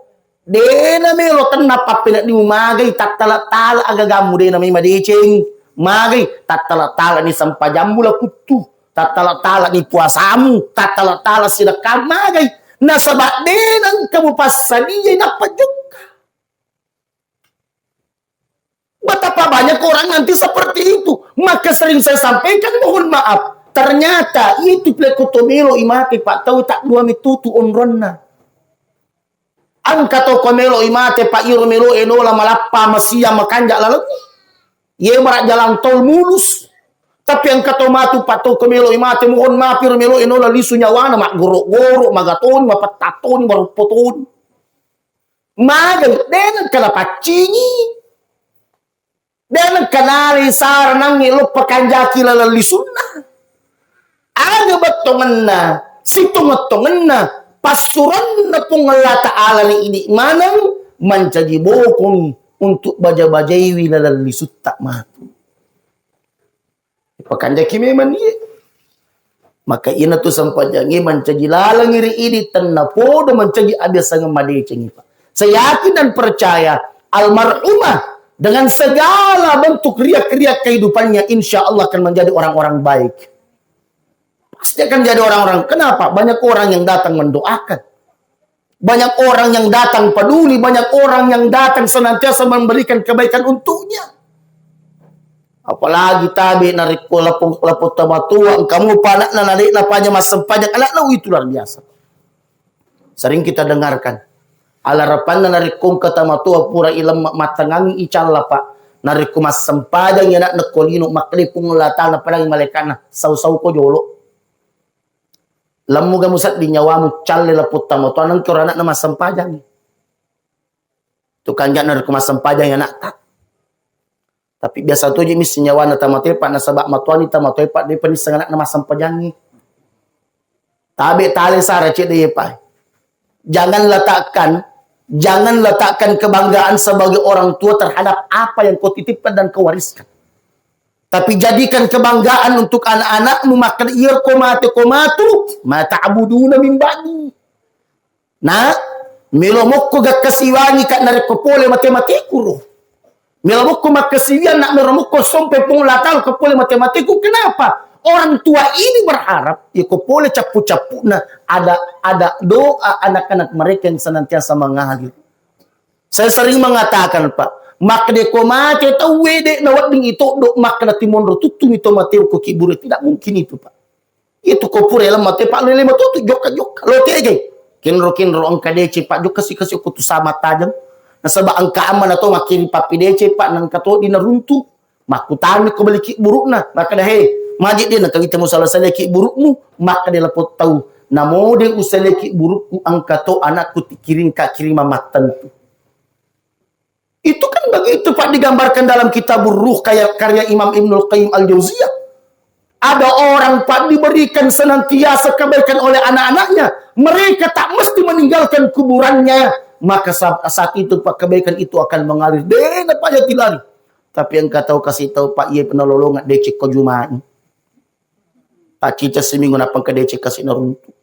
dena melo tenna pappenedding magai tattala-tala agagammu, dena mai madeceng. Magai tattala-tala ni sempajammu la kuttu, tattala-tala ni puasamu, tattala-tala sidekkamu, magai. Nasaba dena engka mupassadiai nappa jokka. Betapa banyak orang nanti seperti itu. Maka sering saya sampaikan, mohon maaf. Ternyata itu pile ko to melo imate, Pak, tau tak dua mitutu onronna. Engka to ko melo imate, Pak, iro melo enola malappa masia makanja laleng. Ye marak jalan tol mulus. Tapi engka to matu, Pak, to ko melo imate, mohon maaf, iro melo enola lisu nyawana, maggoro-goro, magatoni, mapettatoni, maruppotoni. Magai, de nengka napaccingi. De nengka nalai saranangnge lo pakanjaki laleng lisunna. Aga bettongenna, sitongeng-tongenna, passuranna Puang Allah Ta'ala ri idi maneng mancaji bokong untuk baja-bajaiwi laleng lisutta matu. Pakanjaki memang iye. Maka iyanatu sempajangnge mancaji lalengngi ri idi, tennapodo mancaji abiasangeng madecengngi, Pak. Saya yakin dan percaya almarhumah dengan segala bentuk riak-riak kehidupannya, insya Allah akan menjadi orang-orang baik. Pasti akan jadi orang-orang. Kenapa? Banyak orang yang datang mendoakan. Banyak orang yang datang peduli, banyak orang yang datang senantiasa memberikan kebaikan untuknya. Apalagi tabe narekko lapong, lapong tamatua, engka mupa anakna, nade'na paja massempajang anakna, itu luar biasa. Sering kita dengarkan. Alarapanna narekko engka tamatua pura ilemme mattengngangngi icalla, Pak. Narekko massempajang anakna ko lino, makkeda Puang Allah Ta'ala, napadangi malaikatna, sau-sau ko jolo. Lemmuga musedding nyawamu, calle lapong tamatua, nengka ro anakna massempajang. Tu kanja'na rekko massempajang anakta. Tapi biasa toji misseng nyawana tamatoepa, nasaba matuani tamatoepa, depa nisseng anakna massempajangngi. Tabe tale sara cedde yepa. Jangan letakkan, jangan letakkan kebanggaan sebagai orang tua terhadap apa yang kau titipkan dan kau wariskan. Tapi jadikan kebanggaan untuk anak-anakmu, makkeda, "Iyaro ko mate, ko matu, ma ta'buduna min ba'di." Nah, melo mokko gakkasiwangi ka narekko pole mate-mateku ro. Melo mokko makkasiwiang nak, melo mokko sompe Puang Allah Ta'ala ko pole mate-mateku. Kenapa? orang tua ini berharap, ya ko pole cappu-cappuna, ada, ada doa anak-anak mereka yang senantiasa mengalir. Saya sering mengatakan, Pak, makkeda ko mate tauwe de' nawedding itoddo, makkeda timonro tuttumi to mateo ko kibure, tidak mungkin itu, Pak. Itu ko pura lemma te, Pak, lele matutu jokka-jokka. Lo tegai. Kenro-kenro engka D C, Pak, jokka si kasi ko tu sama tajeng. Nasaba engka amma na to makkiri pappi D C, Pak, nengka to di naruntu. Makkutami ko beli kibburukna. Makkeda, "He, maji de' nengka ite musala-sala kibburukmu." Makkeda lapong tau, "Namo de' usale kibburukku, engka to anakku tikiring ka kirimang mattentu." Itu kan begitu, Pak, digambarkan dalam Kitabur Ruh, kayak karya Imam Ibnul Qayyim Al-Jauziyah. Ada orang, Pak, diberikan senantiasa kebaikan oleh anak-anaknya. Mereka tak mesti meninggalkan kuburannya. Maka sa-, saat itu, Pak, kebaikan itu akan mengalir. De' na, Pak, jadi lari. Tapi engka tau kasi tau, Pak, iya pernah lolongan D C ko Juma'i. Taccica siminggu nappa engka D C kasi naruntu.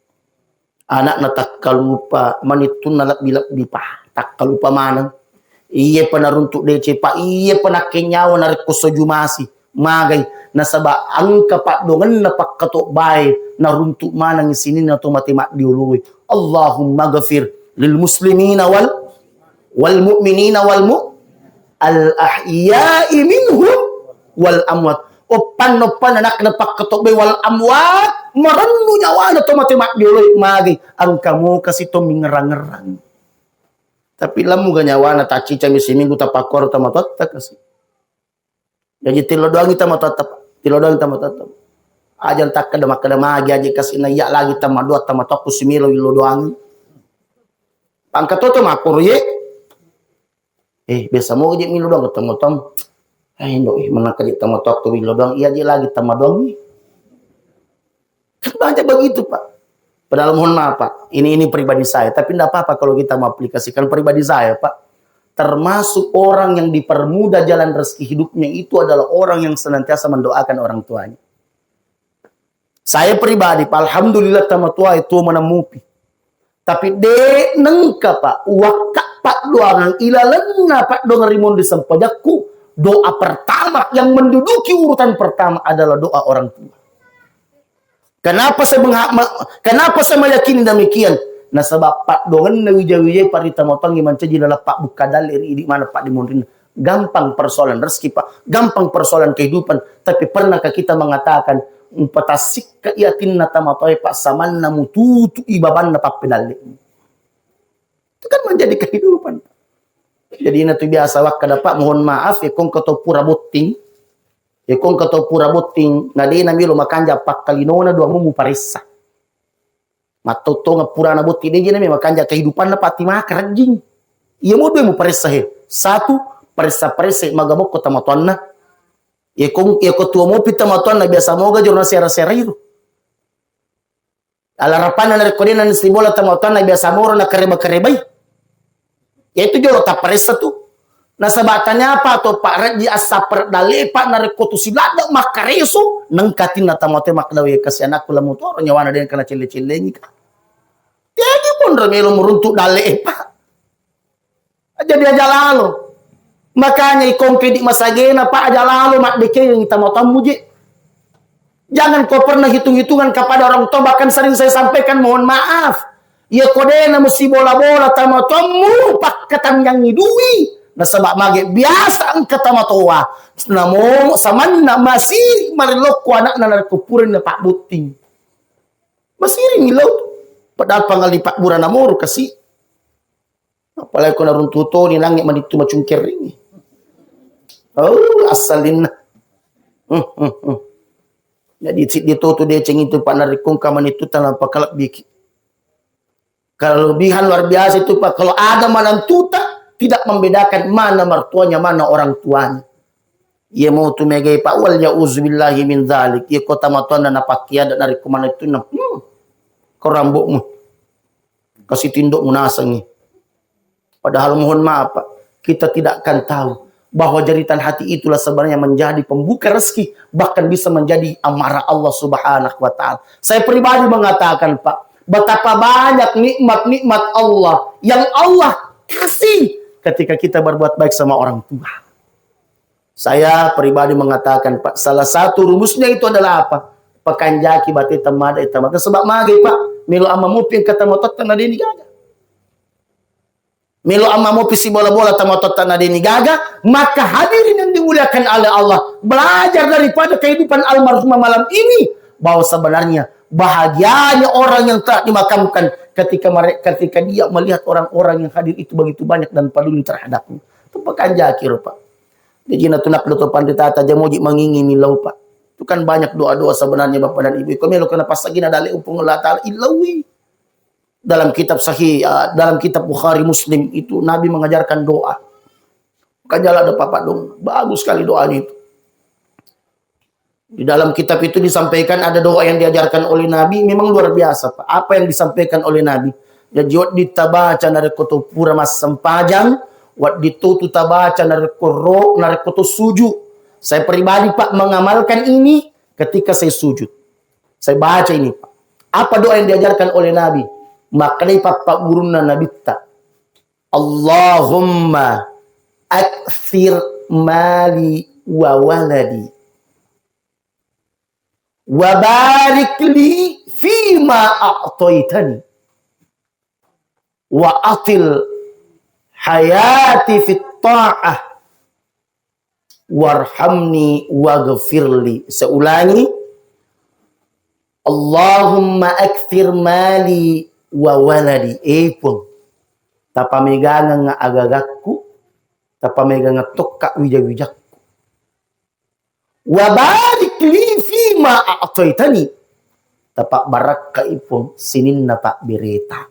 Anakna takkalupa, manittunna lebbi-lebbi, Pak. Takkalupa maneng. Iye pa naruntu D C, Pak. Iye pa nakkenyawa narekko soju masi. Magai. Nasaba engka paddongenna pakkatobbae naruntu maneng sininna to mate maddioloe. Allahumma ghafir lil muslimina wal wal mu'minina wal mu-, al ahya'i minhum wal amwat. Oppanna-, oppanna nakna pakkatobbe wal amwat, marennu nyawana to mate maddioloi, magi engka mo kasi to mingerang-ngerang. Tapi lammuga nyawana, taccicami siminggu tapakkoro tomatoatta kasi. Jaji tillo doangi tomatoatta, Pak. Tillo doangi tomatoatta. Aja takkeda makkeda magi aja kasi na iya lagi tamadoa tomatoakku simelo illo doangi. Pangka toto makkoro ye. Eh, biasa mo je milo doang tomatoam. Eh, indo, eh, menang kaje tomatoakku illo doang. Iya je lagi tamadoangi. Kan banyak begitu, Pak. Padahal mohon maaf, Pak. Ini, ini pribadi saya. Tapi ndak apa-apa kalau kita mengaplikasikan pribadi saya, Pak. Termasuk orang yang dipermudah jalan rezeki hidupnya itu adalah orang yang senantiasa mendoakan orang tuanya. Saya pribadi, Pak, alhamdulillah, tamatua itu menemupi. Tapi de nengka, Pak, wakka paddoangeng ilalenna paddoangeng ri monri sempajakku, doa pertama yang menduduki urutan pertama adalah doa orang tua. Kenapa saya mengha-, me-, kenapa saya meyakini demikian? Nasaba paddoangenna wija-wijai parita mapangi mancaji lalappa bukka dalle ri idi mana paddimonrinna. Gampang persoalan rezeki, Pak. Gampang persoalan kehidupan. Tapi pernahkah kita mengatakan, "Mpatassikka i atinna tamatoe, Pak, samanna mututu i babanna pappedalle." Itu kan menjadi kehidupan. Jadi, na tu biasa wakka dapat, mohon maaf, ya, kong keto pura botting. Ya, kong keto pura botting, na de na melo makanja pakkalinona dua mu muparessa. Mattottongeng purana botting, de je na melo makanja kehidupanna pati maka rajing. Iya mo dua muparessa he. Satu, paressa-paressa maga mokko tamatoanna. Ya, kong, ya, ko tua mopi tamatoanna biasa moga joro na sera-sera iru. Alarapanna narekko de na sibola tomatoanna biasa moro nakareba-karebai. Yaitu jolo tapparessa tu. Nasaba tanyapa to Pak rajji assapper dale Pak narekko tu siladde makkareso nengka tinna tomatoe makkeda, "We kasi anakku lamutoro nyawana de kana celle-cellengi ka." Tiagi monro melo muruntu dale Pak. Jadi aja lalo. Makanya ikongke di masagena, Pak, aja lalo maddekengi tamatoammu je. Jangan kau pernah hitung-hitungan kepada orang tua, bahkan sering saya sampaikan, mohon maaf. Ya kodena musibola-bola tamatoammu, pakkatanggangi dui. Nasaba mage biasa engka tamatoa. Namo samanna masiri marilokko anakna narekko purani pabbotting. Masiri milau. Padahal pangali pabbura namoro kasi. Apalagi ko naruntu toni langi manittu macungkeringi. Oh, asalinna. Hmm, hmm, hmm. Jadi siddi to tu deceng itu Pak narekko engka manittu tanpa kalebbiki. Kelebihan luar biasa itu Pak. Kalau ada manantuta tidak membedakan mana mertuanya, mana orang tuanya. Iya mau tu megai Pak wal ya'uzubillahi min dzalik. Iya kota matuanna napakkiada narekko manittu na. Hmm. Kau rambutmu. Kasi tindok munasangi. Padahal mohon maaf, Pak, kita tidak akan tahu bahwa jeritan hati itulah sebenarnya menjadi pembuka rezeki, bahkan bisa menjadi amarah Allah Subhanahu wa Ta'ala. Saya pribadi mengatakan, Pak, betapa banyak nikmat-nikmat Allah yang Allah kasih ketika kita berbuat baik sama orang tua. Saya pribadi mengatakan, Pak, salah satu rumusnya itu adalah apa? Pakanjaki bate tamada e tamata. Sebab magai, Pak, melo amma mopi engka tamatotta na deni gaga. Melo amma mopi sibola-bola tamatotta na deni gaga, maka hadirin yang dimuliakan oleh Allah, belajar daripada kehidupan almarhumah malam ini, bahwa sebenarnya bahagianya orang yang telah dimakamkan ketika mereka, ketika dia melihat orang-orang yang hadir itu begitu banyak dan peduli terhadapnya. Itu pakanjaki rupa. Jadi na tunak doto pandita ta jamoji mangingi milau, Pak. Itu kan banyak doa-doa sebenarnya Bapak dan Ibu. Iko melo kena pasagina dale upung Allah Ta'ala ilawi. Dalam kitab sahih, uh, dalam kitab Bukhari Muslim itu Nabi mengajarkan doa. Kan jalan ada Bapak dong. Bagus sekali doanya itu. Di dalam kitab itu disampaikan ada doa yang diajarkan oleh Nabi, memang luar biasa, Pak. Apa yang disampaikan oleh Nabi? Ya, jiwa ditabaca narekko to pura massempajang, wat ditutu tabaca narekko ro, narekko to sujud. Saya pribadi, Pak, mengamalkan ini ketika saya sujud. Saya baca ini, Pak. Apa doa yang diajarkan oleh Nabi? Maknai pappa gurunna Nabitta. Allahumma akthir mali wa waladi. Wa barik li fima a'taitani. Wa atil hayati fit ta'ah. Warhamni waghfirli. Saya ulangi. Allahumma akthir mali wa waladi. Eh, Puang, tapamegangengnga agagakku, tapamegangengnga tokka wija-wijakku. Wa barik li fima a'taitani. Tapabbarakkai, Puang, sininna pabbereta.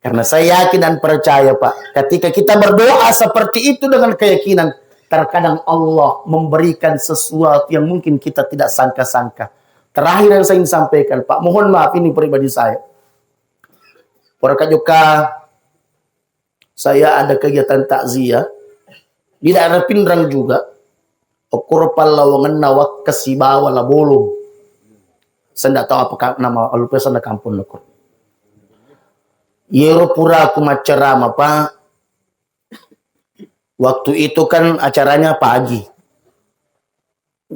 Karena saya yakin dan percaya, Pak, ketika kita berdoa seperti itu dengan keyakinan, terkadang Allah memberikan sesuatu yang mungkin kita tidak sangka-sangka. Terakhir yang saya ingin sampaikan, Pak, mohon maaf, ini pribadi saya. Pura ka jokka saya ada kegiatan takziah, di daerah Pinrang juga, okkoro pallawangenna Wakka sibawa La Bolong. Saya ndak tahu apakah nama, lupa sana kampung okkoro. Yero pura aku maccarama, Pak. Waktu itu kan acaranya pagi.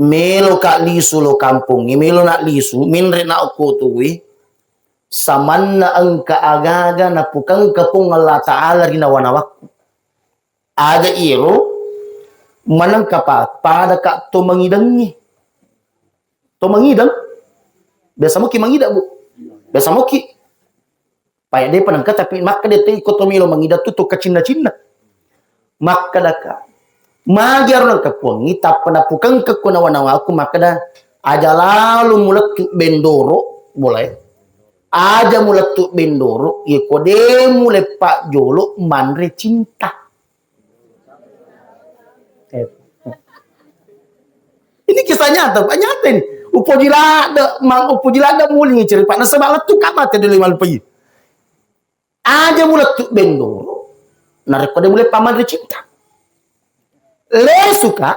Melo ka lisu lo kampong, melo na lisu, menre na okko tuwi, samanna engka aga-aga napukangka Puang Allah Ta'ala ri nawa-nawakku. Aga iro, manengka pa-, pada ka to mangidengngi. To mangideng? Biasa moki mangideng, Bu? Biasa moki. Paya depa nengka, tapi makkeda te iko to melo mangideng tu to kacinna-cinna. Makkedaka, magi aro nengka Puangngi, tappa napukangka ko nawa-nawaku, makkeda, aja lalo mulettu bendoro, boleh. Aja mulettu bendoro, ye ko de muleppa jolo manre cinta. Eh. Ini kisah nyata, Pak, nyata ini. Upoji ladde, mang upoji ladde muling cerita. Nasaba lettu ka mate dulu malupai. Aja mulettu bendoro. Narekko de muleppa manre cinta. Lesuka,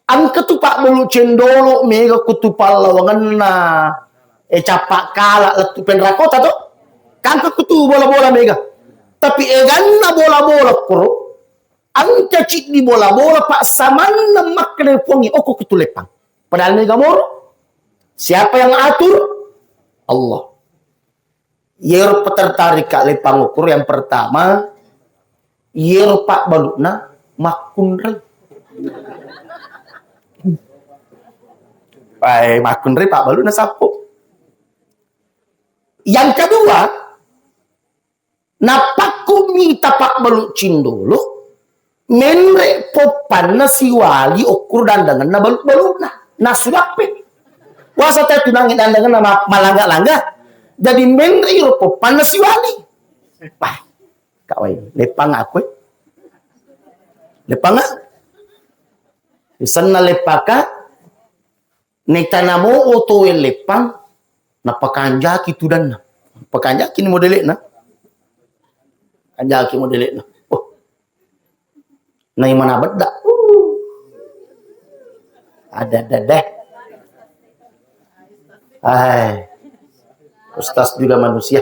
engka tu pabbalu cendolo mega ko tu pallawangenna, eh, cappa kala lettu Penrakota to. Kangka ko tu bola-bola mega. Tapi eganna bola-bola koro, engka ciddi bola-bola, Pak, samanna makkeda Puangnge, okko ko tu leppang. Padahal mega moro. Siapa yang atur? Allah. Yero petertarik ka leppang ukur yang pertama, yero pabbalu'na makkunrai. Ai, makkunrai pabbalu'na sappo. Yang kedua, nappakku mita pabbalu cindolo, menre poppanna siwali okkur dandangenna balu-baluna. Nasulappe. Wasa te tunangi dandangenna ma-, malangga-langga. Jadi menre iro poppanna siwali. Wah, kawai, leppang aku, eh. Leppang aku. Senna leppaka, netanamo otoe leppang, napakanjaki tudanna. Pakanjaki ni modele'na. Kanjaki modele'na. Oh. Nai mana bedda. Uh. Ada, ada, deh. Hai. Ustaz juga manusia.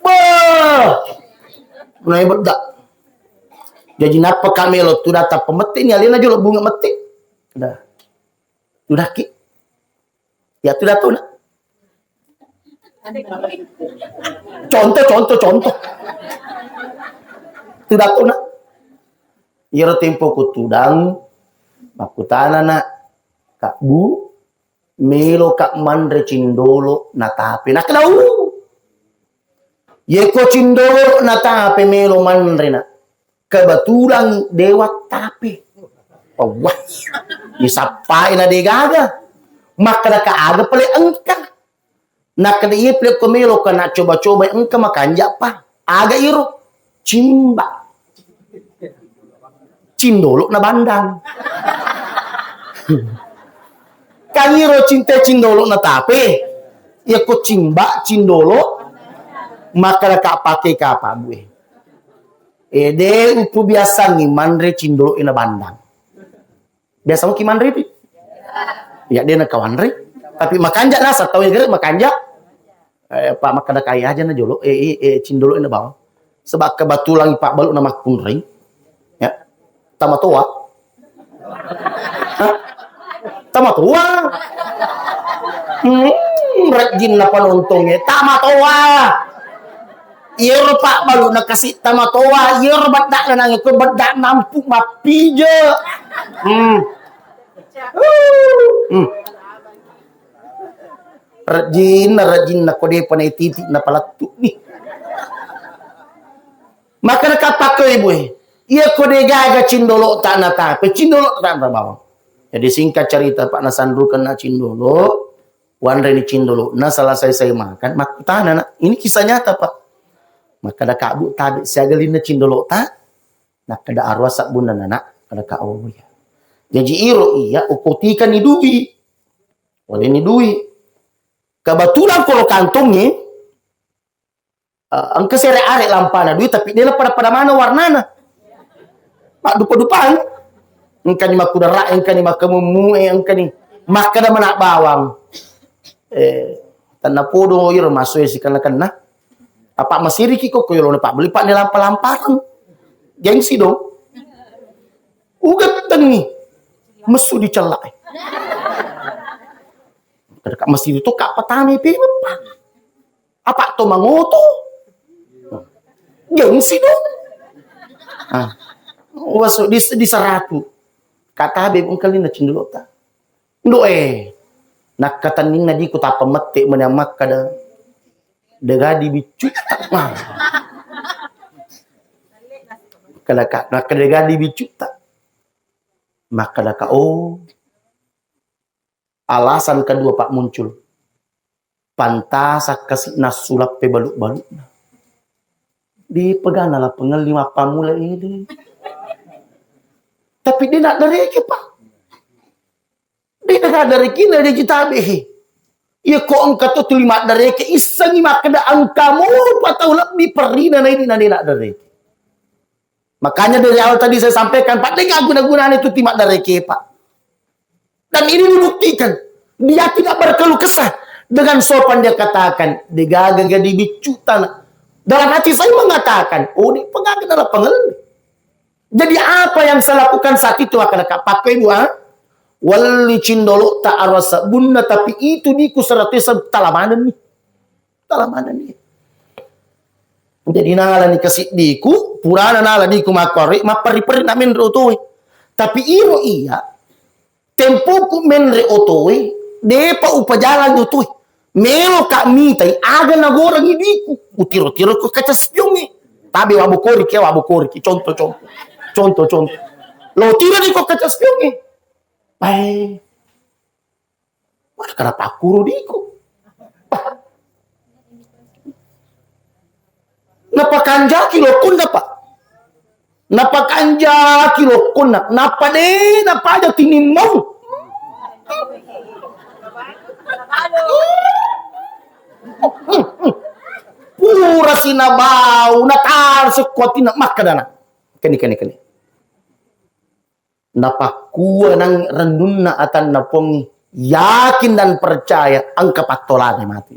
Bah. Nai bedda. Jadi napa kami lo tu data pemetik ni alena jolo bunga metik. Dah. Tudakki. Ya, tudatona. Contoh, contoh, contoh. Tudatona. Iyaro tempo ku tudang, makkutana na, "Kak Bu, melo ka manre cindolo na tape?" Nakkeda, "U." Yeko cindolo na tape melo manre na. Kebetulan dewa tape. Wah, disappai na degaga. Makkeda ka aga pale engka. Nakkeda iya pale ko melo ka na coba-coba engka makanja pa. Aga iro? Cimba. Cindolo na bandang. Kan iro cinte cindolo na tape. Iya ko cimba, cindolo, makkeda ka pake ka pa bue. Eh, de upu biasangi manre cindolo ina bandang. Biasa muki manre pi. Ya de na kawanre. Tapi makanja nasa tau ya gere makanja. Eh, pa makkeda kai aja na jolo. Eh, eh, eh, cindolo ina bawang. Sebab kebetulan pak balu na makkunrai. Ya. Tamatoa. Hah? Tamatoa. Hmm, rajin na penontonge. Tamatoa. Iyaro pabbalu na kasi tamatoa, iyaro bedda na nange ko bedda nampu mappije. Hmm. Hmm. Rajin na, rajin na ko depa na titi na palattu ni. Maka na kapakko ibu e. Iya ko de gaga cindolo ta na tape, cindolo ta na bawang. Jadi singkat cerita, Pak, nasanrukan na cindolo, wanre ni cindolo, na selesai saya makan, makkutana na, ini kisah nyata, Pak. Makkeda ka Bu tabe siaga linna cindolo ta, nakkeda arua sabbunna na, kada ka oh ya. Jadi iro iya upotikani dui. Wale ni dui. Kebetulan koro kantongnge, eh, engka sere are lampana dui, tapi de na pada-pada mana warnana. Maddupa-dupang. Engkani makkudara, engkani makkamummue, engkani makkeda mana bawang. Eh, tanna podo iro masue sikenna-kenna. Apa masiriki ko ko yolona Pak beli Pak ne lampa-lampakan. Gengsi dong. Ugettengi. Mesu dicellak. Kada ka masiri to ka patame pe Pak. Apa to mangoto? Gengsi dong. Ah. Wasu di, di seratu. Kata be engkali na cindolota. Ndo e. Nakkatenninna diku tappa mette meni makkada. Dega di biccu. Nah. Kada ka, nakkada dega di biccu ta. Makkada ka, oh. Alasan kedua, Pak, muncul. Pantasa kasi nassu lappe balu-balu'na. Di pegana la pengelli mappamula ini. Tapi de na dareke, Pak. De na dareke na de jitabe he. Iya ko engka to tuli maddareke issengi makkeda engka mo pa tau lebbi perrina na ini na de na dareke. Makanya dari awal tadi saya sampaikan, Pak, de guna-gunanya itu timak dareke, Pak. Dan ini dibuktikan. Dia tidak berkeluh kesah. Dengan sopan dia katakan, "Degaga gadi biccu tanah." Dalam hati saya mengatakan, "Oh, ini pegaga dalam pengel." Jadi apa yang saya lakukan saat itu, akan Kak pakai dua, walli cindolo ta arasa bunna, tapi itu diku serata talamanan nih. Talamanan nih. Jadi nala ni kasiddiku, purana nala diku makkuaroi, mapperri-perri na menre otoe. Tapi iro iya, tempoku menre otoe, depa upajalangi otoe. Melo ka mitai, aga nagorangi diku. Utiro-tiro ko kaca spiongnge. Tabe wabokoriki, wabokoriki. Contoh, contoh. Contoh, contoh. Lo tiro di ko kaca spiongnge. Bae. Wah, kenapa aku rudiku? Napakanjaki lokkunna, Pak. Napakanjaki lokkunna. Napa de, napa aja tinimmau. Pura sinabau, natar sekuatina, makkadana. Keni, keni, keni. Napakkua nang rennunna atanna Puang, yakin dan percaya engka pattolana mati.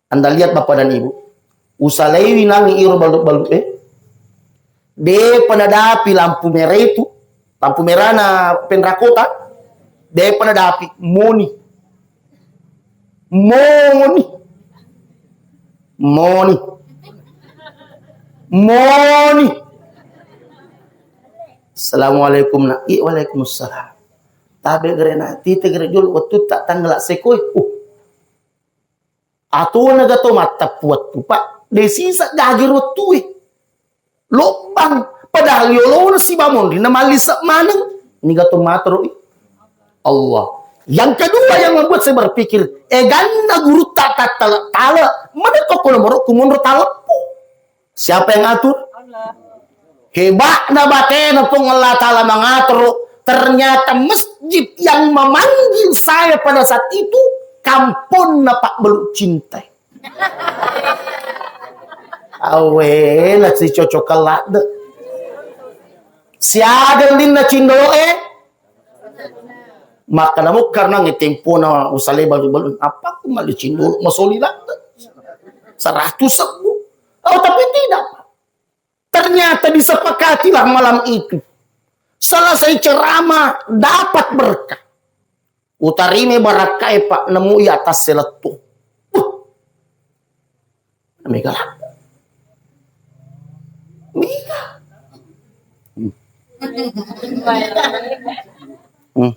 Anda lihat Bapak dan Ibu, usalaiwi nang iro balu-balu e, depa nadapi lampu merah itu, Lampu merana Penrakota, depa nadapi, moni. Moni. Moni. Moni. Assalamualaikum, Nak. Iya, waalaikumsalam. Tabe gere na, tite gere jolo, wettu ta tanggala sekoi. Uh. Atona gato mattappu wettu, Pak. De sisa gage wettue. Lobbang. Padahal yolona siba monri na mallisa maneng. Ini gato materoi. Allah. Yang kedua yang membuat saya berpikir, eganna gurutta tattale-tale, mana kok nomor kumonro taleppu. Siapa yang atur? Hebatna batena Puang Allah Ta'ala mengatur. Ternyata masjid yang memanggil saya pada saat itu kamponna Pak Beluk Cinta. Awela si cocok ladde. Siaga linna cindolo e. Maka namu karena ngetempona usale balu-balu. Apa aku mali cindolo masoli ladde. Seratus ribu. Oh, tapi tidak. Ternyata disepakatilah malam itu. Selesai ceramah, dapat berkah. Utarime barakkae, Pak, nemu iya atas selettu. Uh. Mega lah. Mega. Hmm. Hmm.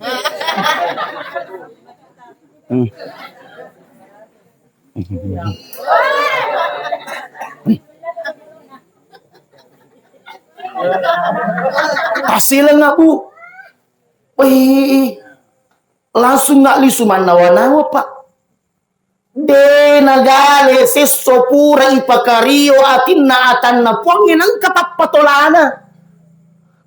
Hmm. Hasilnya, Bu. Wih, langsung nggak lisu manawa-nawa, Pak. De nagale sesso pura ipakario atinna atanna Puangnge nengka tappatolana.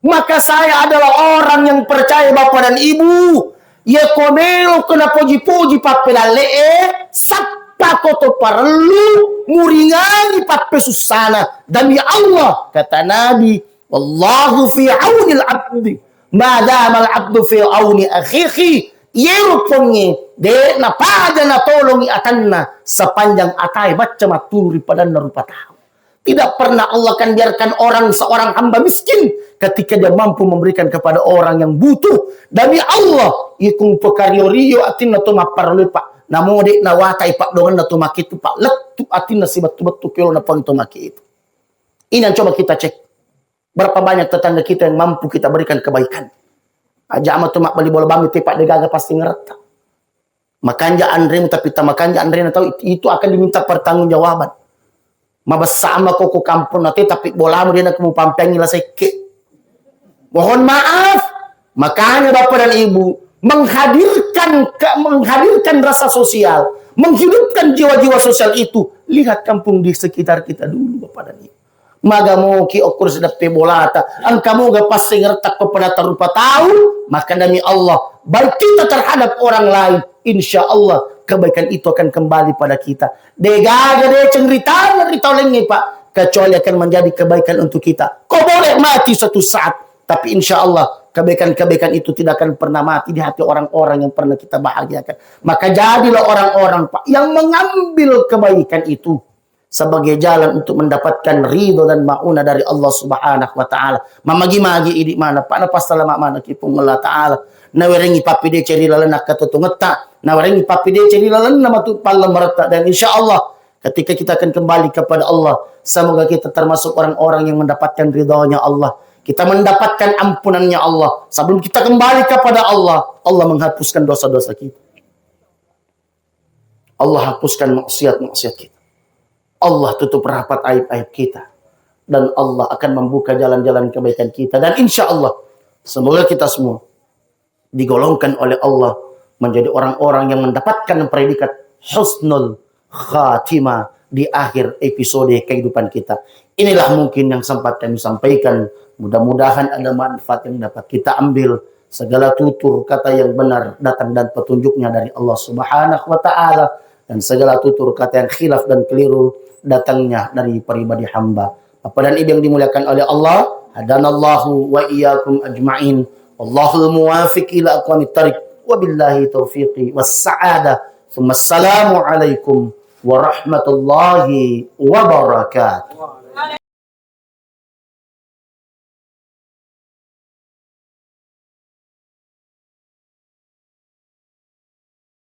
Maka saya adalah orang yang percaya Bapak dan Ibu. Yako melo kena poji-poji pappedalle'e, sappa ko to parellu muringangi pappesussana. Demi Allah, kata Nabi, "Wallahu fi aunil abdi. Ma damal abdu fi auni akhihi." Yero Puangnge, de napaja natolongi atanna sepanjang atae bacca matturu ri padanna rupa tau. Tidak pernah Allah akan biarkan orang, seorang hamba miskin ketika dia mampu memberikan kepada orang yang butuh. Demi Allah, ikung pekario-rio atinna to mapparellu, Pak. Namo de nawatai paddoangenna to make itu, Pak. Lettu atinna sibettu-bettu kiolo na Puang to make itu. Ini yang coba kita cek. Berapa banyak tetangga kita yang mampu kita berikan kebaikan? Aja ama tu mabbali bola bami tepak degaga pasti ngeretta. Makanja anremu tapi tak makanja anrena tahu itu akan diminta pertanggungjawaban. Mabessa ama koko kampung nate tapi bolamu dia nak mupampengi la sekke. Mohon maaf. Makanya Bapak dan Ibu menghadirkan ke, menghadirkan rasa sosial, menghidupkan jiwa-jiwa sosial itu. Lihat kampung di sekitar kita dulu, Bapak dan Ibu. Magamoki okkur sedeppe bolata. Engka moga passengertakko pada tarupa tau, maka demi Allah, baik kita terhadap orang lain, insya Allah kebaikan itu akan kembali pada kita. Degaga deceng ritana ri tau laingnge, Pak, kecuali akan menjadi kebaikan untuk kita. Kau boleh mati suatu saat, tapi insya Allah kebaikan-kebaikan itu tidak akan pernah mati di hati orang-orang yang pernah kita bahagiakan. Maka jadilah orang-orang, Pak, yang mengambil kebaikan itu sebagai jalan untuk mendapatkan ridho dan maunah dari Allah Subhanahu wa Ta'ala. Mamagi-magi idi mana, Pak, na passalama mana ki Puang Allah Ta'ala. Nawerengi pappedeceng ri lalenna katotongetta, nawerengi pappedeceng ri lalenna matu pallemmeretta. Dan insya Allah, ketika kita akan kembali kepada Allah, semoga kita termasuk orang-orang yang mendapatkan ridhonya Allah. Kita mendapatkan ampunannya Allah. Sebelum kita kembali kepada Allah, Allah menghapuskan dosa-dosa kita. Allah hapuskan maksiat-maksiat kita. Allah tutup rapat aib-aib kita. Dan Allah akan membuka jalan-jalan kebaikan kita. Dan insya Allah, semoga kita semua digolongkan oleh Allah menjadi orang-orang yang mendapatkan predikat husnul khatimah di akhir episode kehidupan kita. Inilah mungkin yang sempat kami sampaikan. Mudah-mudahan ada manfaat yang dapat kita ambil. Segala tutur kata yang benar datang dan petunjuknya dari Allah Subhanahu wa Ta'ala, dan segala tutur kata yang khilaf dan keliru datangnya dari pribadi hamba. Bapak dan Ibu yang dimuliakan oleh Allah, hadanallahu wa iyyakum ajma'in. Wallahul muwafiq ila aqwamit thariq. Wabillahi taufiqi was sa'adah. Tsumma assalamu alaikum warahmatullahi wabarakatuh.